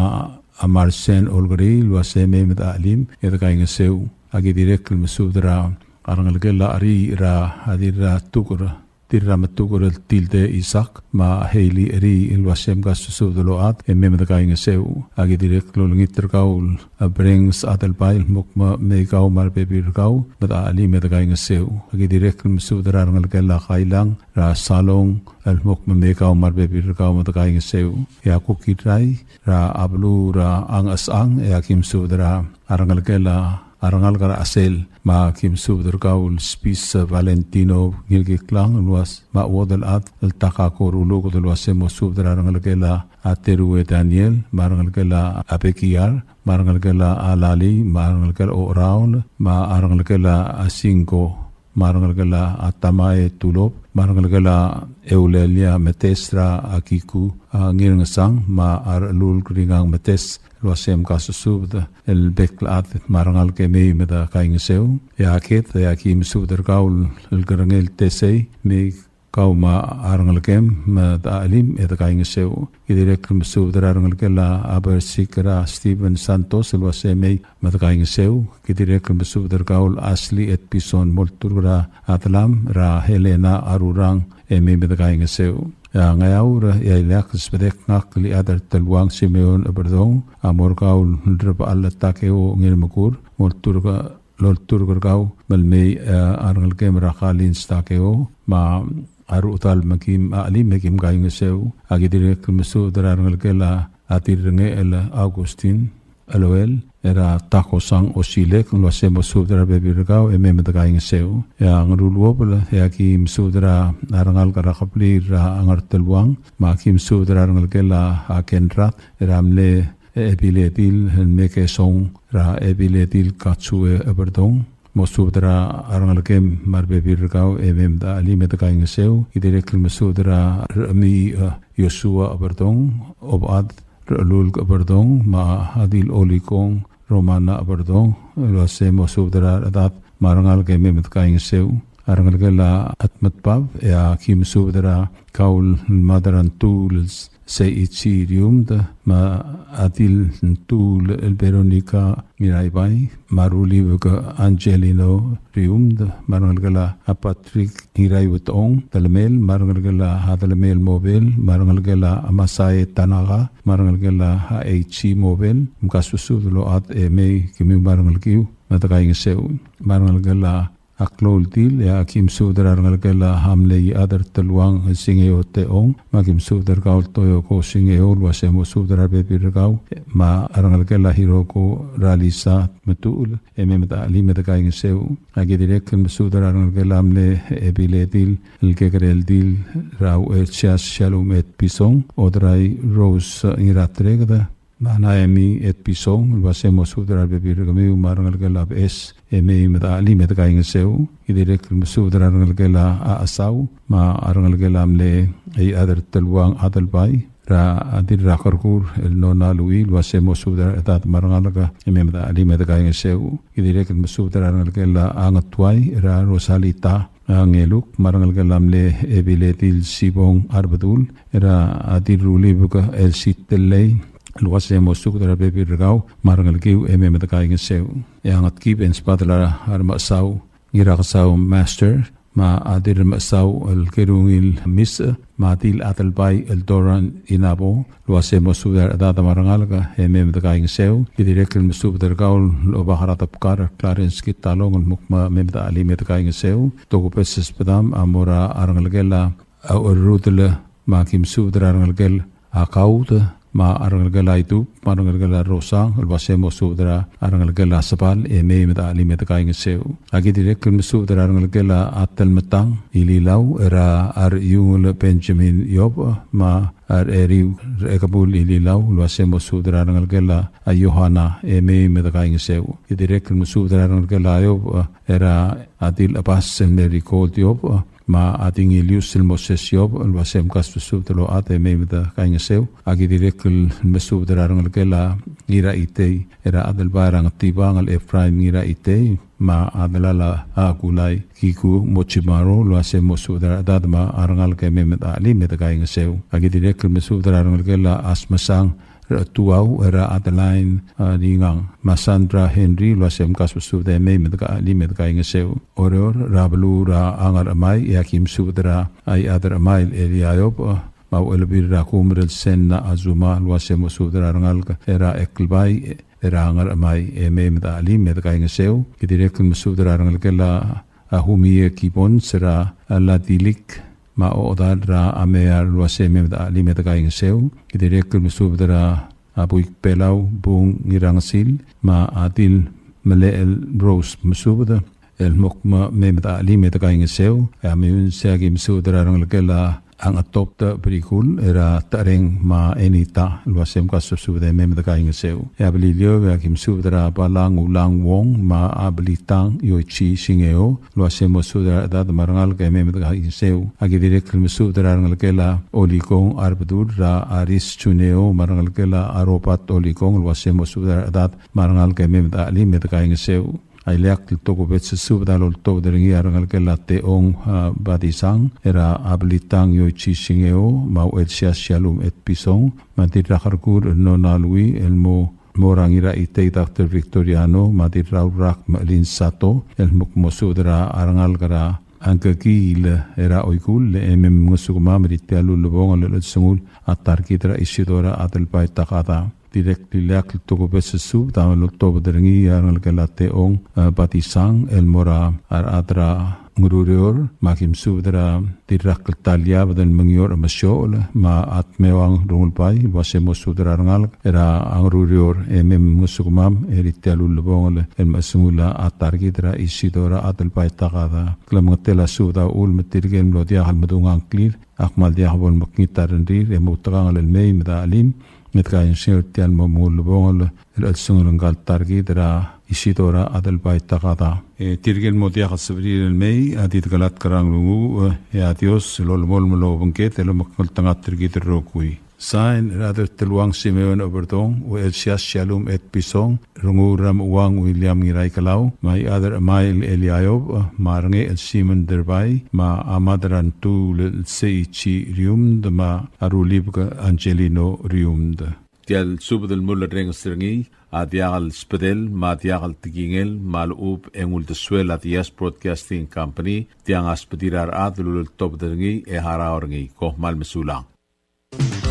a Marsen Olkeriil, el uase mei me de chelim e de kaingeseu. Aki dirrek el mesubed er a rengelekel a Ri, er a Dirratuker, Dirrametuker el Tilde Isak, me a Hailey Ri, el uase mkasbesubed el ochad e mei me de kaingeseu. Aki dirrek el olengit er kau el Brengs Adelbai, el mo kmo mei kau me a rebebil er kau me de chelim e de kaingeseu. Aki dirrek el mesubed er a rengelekel a Kailang, er a Salong, el mo kmo mei kau me a rebebil er kau me de kaingeseu. E a kuk Irrai, er a beluu er a Ngchesechang, e aki mesubed er a rengelekel a rengalek er a Chesel, me aki mesubed er kau el Spis Valentino Ngirkiklang, el uase, me a chuodel chad el Takako Ruluked, el uase mo subed er a rengelekel a Terue Daniel, me a rengelekel a Bekiar, me a rengelekel a Lali, me a rengelekel a Oraul, me a rengelekel a Singko, me a rengelekel a Tamae Tulop, me a rengelekel a Eulelia Metes, er a Kiku, a, Ngirngesang, me a Rechelulk Ringang Metes, el uase mkasusubed el bek el chad me a rengalek e mei me de kaingeseu. E a Ked, e aki mesubed er kau el Kerengel Tesei, mei kau me a rengelekem me de chelim e de kaingeseu. Ki dirrek el mesubed er a rengelekel a Bersik er a Steven Santos, el uase mei me de kaingeseu. Ki dirrek el mesubed er kau el Ashley Etpison, molturk er a Adlam, er a Helena Arurang, e mei me de kaingeseu. E a Ngeaur, e a ileakl el sbedek ngak el Iechad er a Teluang Simeon Eberdong, a mo er kau el Rebechall Takeo Ngirmekur, molturk el olturk er kau me le mei, e, a rengelekem er a Kalins Takeo, me a rechedal me kim, a, chelim me kim kaingeseu. Aki dirrek el mesubed er a rengelekel a Dirrengechel Augustin Eloel, er a Takosang Osilek, el uase mo subed er a rebebil er kau e mei me de kaingeseu. E a Ngeruluobel, e aki mesubed er a rengalek er a kebliil er a Ngerteluang, me aki mesubed er a rengelekel a Kenrad, er a mle e, Ebiledil, el Mekesong, er a Ebiledil Katsue Eberdong, mo subed er a rengelekem me a rebebil er kau e mei me de chelim e de kaingeseu. Ki dirrek el mesubed er a Rechemii, e, Yosua Eberdong, Obechad Rechelulk Eberdong, me a Adil Olikong Romana Eberdong, el uase mo subed er a rechedad me a rengalek e mei me de kaingeseu. A rengelekel a Atmetbab, e aki mesubed er kau el Maderantuul Seichi Riumd, me a Dilntuul el Veronica Ngiraibai, me a Rulibek Angelino Riumd, me a rengelekel a Patrick Ngiraiwetong Telemel, me a rengelekel a Telemel Mobel, me a rengelekel a Masae Tanaka, me a rengelekel a Eichi Mobel, mkasusubed el ochad e mei kemiu me a rengelekiu me de kaingeseu. Me a rengelekel a a klou el dil, e aki mesubed er a rengelekel a mle Iechad er Teluang el Singeo Techong, me aki mesubed er kau el Toyoko Singeo el uase mo subed er a rebebil er kau, me a rengelekel a Hiroko er a Lisa Metuchel, e mei me de chelim e de kaingeseu. Aki dirrek el mesubed er a rengelekel a mle Ebiledil el Kekereldil er a Uchelsias Shalom Etpison, Odrai Rose Ngiratreked, me a Naemi Etpison, el uase mo subed er a rebebil er kemiu me a rengelekel a Beches, e mei me de chelim e de kaingeseu. Aki dirrek el mesubed er a rengelekel a Chesau, me a rengelekel a mle Iechad er Teluang Adelbai, er a Dirrakerkur el Nona Lui, el uase mo subed er a rechedad me a rengalek, e mei me de chelim e de kaingeseu. Aki dirrek el mesubed er a rengelekel a Ngetuai, er a Rosalita, a Ngeluk, me a rengelekel a mle Ebiledil Sibong Arbedul, er a Dirrulibek el Sitelei, el uase mo subed er a rebebil er kau me a rengelekiu e mei me de kaingeseu. E a Ngetkib e ng sbadel a Remechesau Ngirakesau Master, me a Dirremechesau el Kerungil Misech, me a Dil Adelbai el Doran Inabo, el uase mo subed er a rechedad me a rengalek e mei me de kaingeseu. Ki dirrek el mesubed er kau el Obak er a Debkar Clarence Kitalong el mo kmo mei me de chelim e de kaingeseu. Tokubets el sbedam a mo er a rengelekel a Orrudel, me aki mesubed er a rengelekel a Kaud, me a rengelekel a Itub, me a rengelekel a Rosang, el uase mo subed er a rengelekel a Sebal, e mei me de chelim e de kaingeseu. Aki dirrek el mesubed er a rengelekel a Telmetang Ililau, er a Rechiungel Benjamin Iob, me a Recheriu Rechekebul Ililau, el uase mo subed er a rengelekel a Yohana, e mei me de kaingeseu. Aki dirrek el mesubed er a rengelekel a Iob, er a Dil Chebas el Merikolt Iob, me a Dingilius el Moses Iob, el uase mkasbesubed el ochad e mei me de kaingeseu. Aki dirrek el mesubed er a rengelekel a Ngiraitei, er a Adelbai er a Ngetibang el Ephraim Ngiraitei, me a delal a Kulai Kiku Mochimaro, el uase mo subed er a rechedad me a rengalek e mei me de chelim e de kaingeseu. Aki dirrek el mesubed er a rengelekel a Asmesang Rechetuau, er a Adeline, a, Ringang, me a Sandra Henry, el uase mkasbesubed e mei me de chelim e de kaingeseu. Oreor, er a beluu er a Ngerchemai, e aki mesubed er a Iechad er Chemai el Elia Iob, me a Uchelbil er a Kumer el Senna Azuma, el uase mo subed er a rengalek er a Eklbai, er a Ngerchemai, e mei me de chelim e de kaingeseu. Ki dirrek el mesubed er a rengelekel a Humie Kibons, er a Ladilik, me a Odal er a Amear, el uase mei me de chelim e de kaingeseu. Ki dirrek el mesubed er a Buik Belau, Bung Ngirangesil, me a Dil Melechel Rose, mesubed el mo kmo mei me de chelim e de kaingeseu. E a Meyuns e aki mesubed er a rengelekel a Ngetobed Brikul, er a Tereng me a Enita, el uase mkasbesubed e mei me de kaingeseu. E a Beliliou e aki mesubed er a Balang Ulang Wong, me a Belitang Yoichi Singeo, el uase mo subed er a rechedad me a rengalek e mei me de kaingeseu. Aki dirrek el mesubed er a rengelekel a Olikong Arbedul, er a Aris Juneo, me a rengelekel a Robert Olikong, el uase mo subed er a rechedad me a rengalek e mei me de chelim e de kaingeseu. A ileakl el tokubets el subed a loltobed er ngii a rengelekel a Teong, a, Badisang, er a Belitang Yoichi Singeo, me a Uchelsias Shalom Etpison, me a Dirrakerkur el Nona Lui, el mo mo er a Ngiraitei Doctor Victoriano, me a Dirraurak Melin Sato, el mo kmo subed er a rengalek er a Ngkekiil er a Oikull, e mei mngesukemam er tia el ulebongel el chelsengul a ta er kid er a Isidora Adelbai Takada. Dirrek el ileakl el tokubets el subed a loltobed er ngii a rengelekel a Teong, e, Badisang, el mo er a rechad er a Ngerureor, me aki mesubed er a Dirrakl Taliabed el Mengior Mesiochel, me a Tmeuang Rungulbai, el uase mo subed er a rengalek er a Ngerureor, e mei mngesukemam er tia el ulebongel el mechesengul a ta er kid er a Isidora Adelbai Takada. Klemengetel a subed a uchul me tirke el mlo diak el medung a ngklir a kmal diak bo lemekngit a rengrir, e moutekangel el mei me de chelim e de kaingeseu er tia el mo ulebongel el chelsengul ngka el ta er kid er a Isidora Adelbai Takada. E tirke el mo diak el sebechir el mei a di dekelatk er a nglunguuch, e a Dios el olemolem el obengked el omekngeltengat er kid el rokui. Sain, er a Dirrateluang Simeon Oberdong, Uchelsias Shalom Etpison, Rengul er a Mechuang William Ngiraikelau, me a Iechad er Chemai el Elia Iob, me a Rengechel Simon Derbai, me a Mad er a Ntuul el Seichi Riumd, me a Rulibek Angelino Riumd. Tia el subed el mulerrenges er ngii a diak el sbedel me a diak el tekingel me a lechub e ng uldesuel a Diaz Broadcasting Company, tiang a sbedir a rechad el uleltobed er ngii e harau er ngii. Kom kmal mesulang.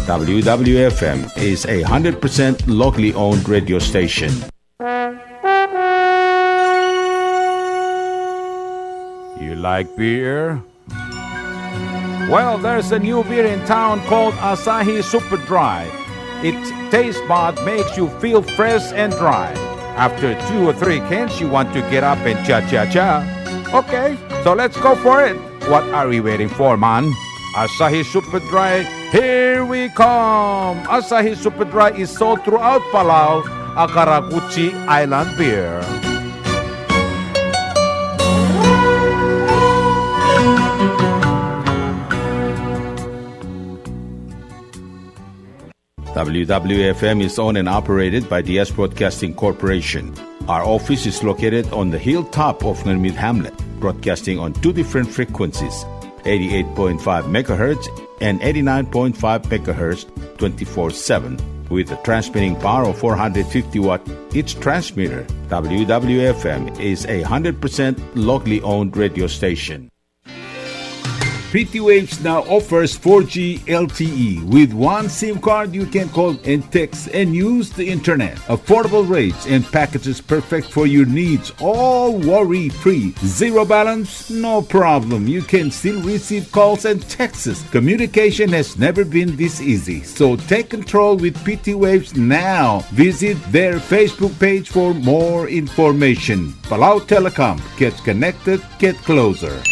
W W F M is a hundred percent locally owned radio station. Like beer? Well, there's a new beer in town called Asahi Super Dry. Its taste bud makes you feel fresh and dry. After two or three cans, you want to get up and cha-cha-cha. Okay, so let's go for it. What are we waiting for, man? Asahi Super Dry, here we come! Asahi Super Dry is sold throughout Palau, a karakuchi island beer. W W F M is owned and operated by Diaz Broadcasting Corporation. Our office is located on the hilltop of Ngermid Hamlet, broadcasting on two different frequencies, eighty-eight point five megahertz and eighty-nine point five megahertz, twenty-four seven, with a transmitting power of four hundred fifty watt each transmitter. W W F M is a hundred percent locally owned radio station. P T Waves now offers four G L T E. With one SIM card, you can call and text and use the internet. Affordable rates and packages perfect for your needs, all worry-free. Zero balance? No problem. You can still receive calls and texts. Communication has never been this easy. So take control with P T Waves now. Visit their Facebook page for more information. Palau Telecom. Get connected, get closer.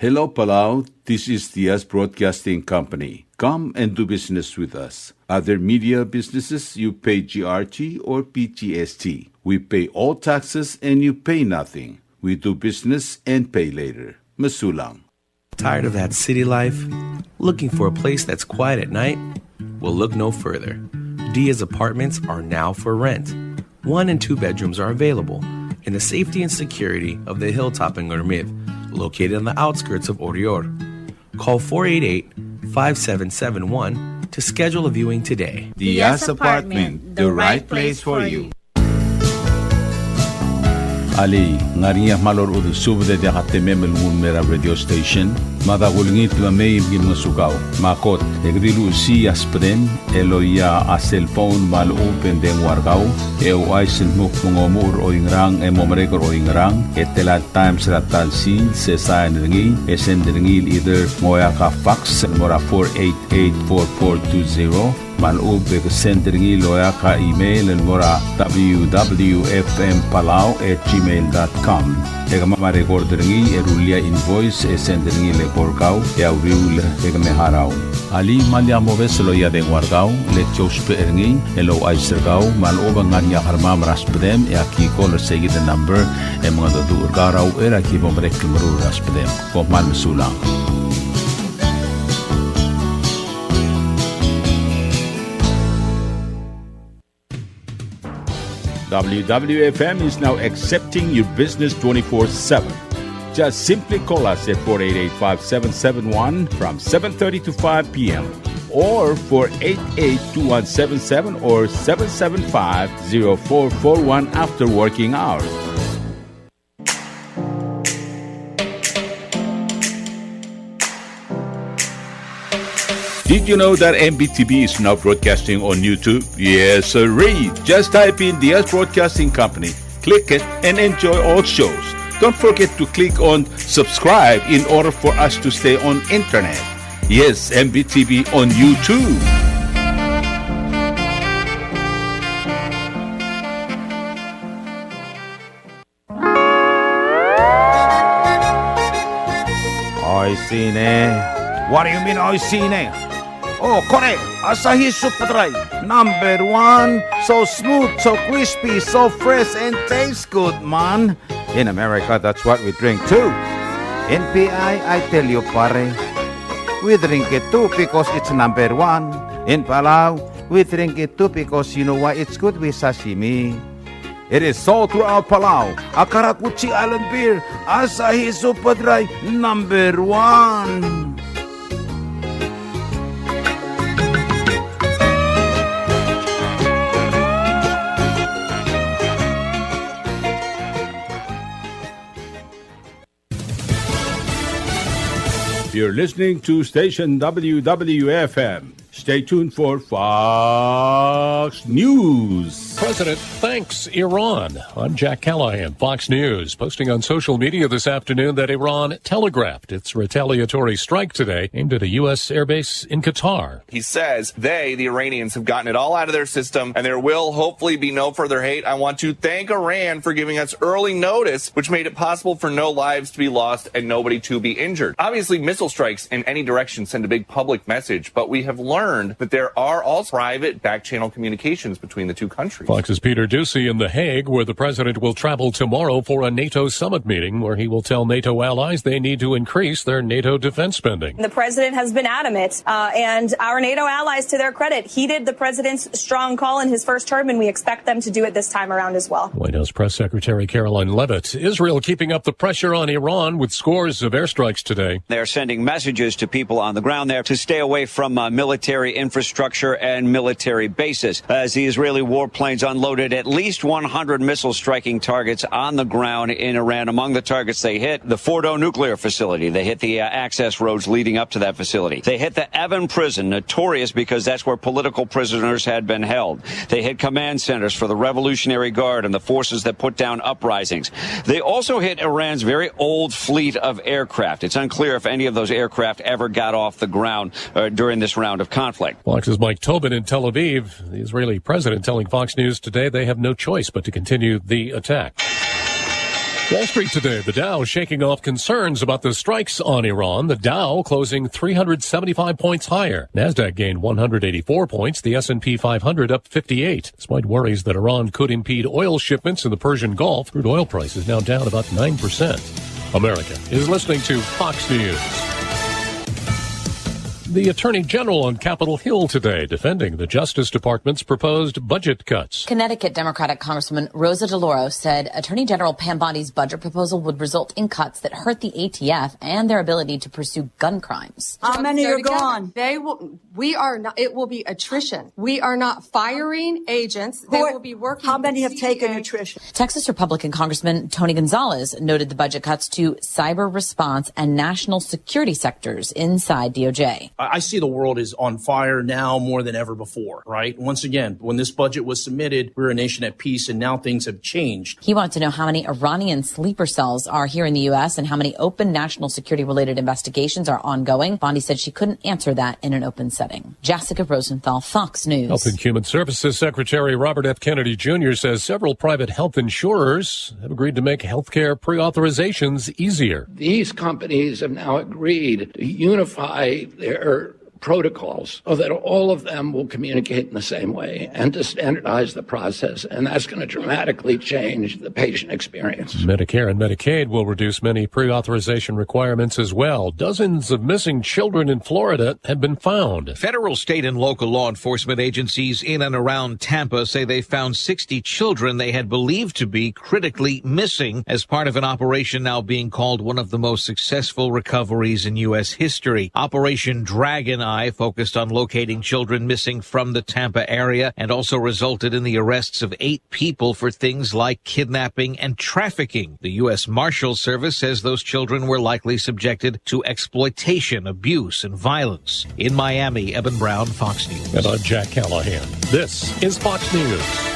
Hello, Palau. This is Diaz Broadcasting Company. Come and do business with us. Other media businesses, you pay G R T or P G S T. We pay all taxes and you pay nothing. We do business and pay later. Mesulang. Tired of that city life? Looking for a place that's quiet at night? Well, look no further. Diaz Apartments are now for rent. One and two bedrooms are available in the safety and security of the hilltop in Ngermid, located on the outskirts of Oreor. Call four eight eight, five seven seven one to schedule a viewing today. Diaz Apartment, the right place for you. Alii, ng ngar er ngii a kmal orechudel subed e diak a temem el nguu el mei er a radio station? Me a da kulengit me mei me ki ngosukau. Me a kot, e ke di luchesii a subedem el oia a cellphone me a lechub e ng dengua er kau, e ouchais el kmo ng omuchel er oingerang e mo merek er oingerang, e tela el times er a ta el sils, e sain er ngii, e send er ngii el either ng oeak a fax el mo er a four eight eight four four two zero, me a lechub e ke send er ngii el oeak a email el mo er a W W F M Palau at gmail dot com. E kemam a record er ngii e rullii a invoice e send er ngii el eko er kau e a uriul e ke me harau. Alii, me lak mobes el oia dengua er kau, le ki ousbech er ngii el ouchais er kau me a lechub e ng ngar er ngii a kermam er a subedem e aki call er seikid el number e mengedecheduch er kau er a uchei er a ki bo merek el meruul er a subedem. Kom kmal mesulang. W W F M is now accepting your business twenty-four seven. Just simply call us at four eight eight, five seven seven one from seven thirty to five P M, or four eight eight, two one seven seven or seven seven five, zero four four one after working hours. Did you know that M B T V is now broadcasting on YouTube? Yes, sirree. Just type in Diaz Broadcasting Company, click it, and enjoy all shows. Don't forget to click on subscribe in order for us to stay on internet. Yes, M B T V on YouTube. Oishii ne. What do you mean, oishii ne? Oh, kore, Asahi Super Dry, number one. So smooth, so crispy, so fresh, and tastes good, man. In America, that's what we drink too. In P I, I tell you, pare, we drink it too because it's number one. In Palau, we drink it too because you know why? It's good with sashimi. It is sold throughout Palau. A karakuchi island beer, Asahi Super Dry, number one. You're listening to station W W F M. Stay tuned for Fox News. President thanks Iran. I'm Jack Callahan, Fox News. Posting on social media this afternoon that Iran telegraphed its retaliatory strike today aimed at a U S airbase in Qatar. He says they, the Iranians, have gotten it all out of their system, and there will hopefully be no further hate. I want to thank Iran for giving us early notice, which made it possible for no lives to be lost and nobody to be injured. Obviously, missile strikes in any direction send a big public message, but we have learned that there are also private back-channel communications between the two countries. Fox's Peter Doocy in The Hague, where the president will travel tomorrow for a NATO summit meeting where he will tell NATO allies they need to increase their NATO defense spending. The president has been adamant, uh, and our NATO allies, to their credit, heeded the president's strong call in his first term, and we expect them to do it this time around as well. White House Press Secretary Karoline Leavitt. Israel keeping up the pressure on Iran with scores of airstrikes today. They're sending messages to people on the ground there to stay away from, uh, military infrastructure and military bases, as the Israeli warplanes unloaded at least one hundred missiles, striking targets on the ground in Iran. Among the targets they hit, the Fordo nuclear facility. They hit the, uh, access roads leading up to that facility. They hit the Evin prison, notorious because that's where political prisoners had been held. They hit command centers for the Revolutionary Guard and the forces that put down uprisings. They also hit Iran's very old fleet of aircraft. It's unclear if any of those aircraft ever got off the ground, uh, during this round of conflict. Fox's Mike Tobin in Tel Aviv. The Israeli president telling Fox News today they have no choice but to continue the attack. Wall Street today, the Dow shaking off concerns about the strikes on Iran. The Dow closing three hundred seventy-five points higher. Nasdaq gained one hundred eighty-four points, the S and P five hundred up fifty-eight, despite worries that Iran could impede oil shipments in the Persian Gulf. Crude oil prices now down about nine percent. America is listening to Fox News. The Attorney General on Capitol Hill today defending the Justice Department's proposed budget cuts. Connecticut Democratic Congresswoman Rosa DeLauro said Attorney General Pam Bondi's budget proposal would result in cuts that hurt the A T F and their ability to pursue gun crimes. How many are gone? They will, we are not, it will be attrition. We are not firing agents. They will be working. How many have taken attrition? Texas Republican Congressman Tony Gonzalez noted the budget cuts to cyber response and national security sectors inside D O J. I, I see the world is on fire now more than ever before, right? Once again, when this budget was submitted, we were a nation at peace, and now things have changed. He wanted to know how many Iranian sleeper cells are here in the U S and how many open national security-related investigations are ongoing. Bondi said she couldn't answer that in an open setting. Jessica Rosenthal, Fox News. Health and Human Services Secretary Robert F. Kennedy Junior says several private health insurers have agreed to make healthcare pre-authorizations easier. These companies have now agreed to unify their protocols so that all of them will communicate in the same way and to standardize the process. And that's gonna dramatically change the patient experience. Medicare and Medicaid will reduce many pre-authorization requirements as well. Dozens of missing children in Florida have been found. Federal, state, and local law enforcement agencies in and around Tampa say they found sixty children they had believed to be critically missing as part of an operation now being called one of the most successful recoveries in U S history. Operation Dragon Eye focused on locating children missing from the Tampa area and also resulted in the arrests of eight people for things like kidnapping and trafficking. The U S Marshals Service says those children were likely subjected to exploitation, abuse, and violence. In Miami, Eben Brown, Fox News. And I'm Jack Callahan. This is Fox News.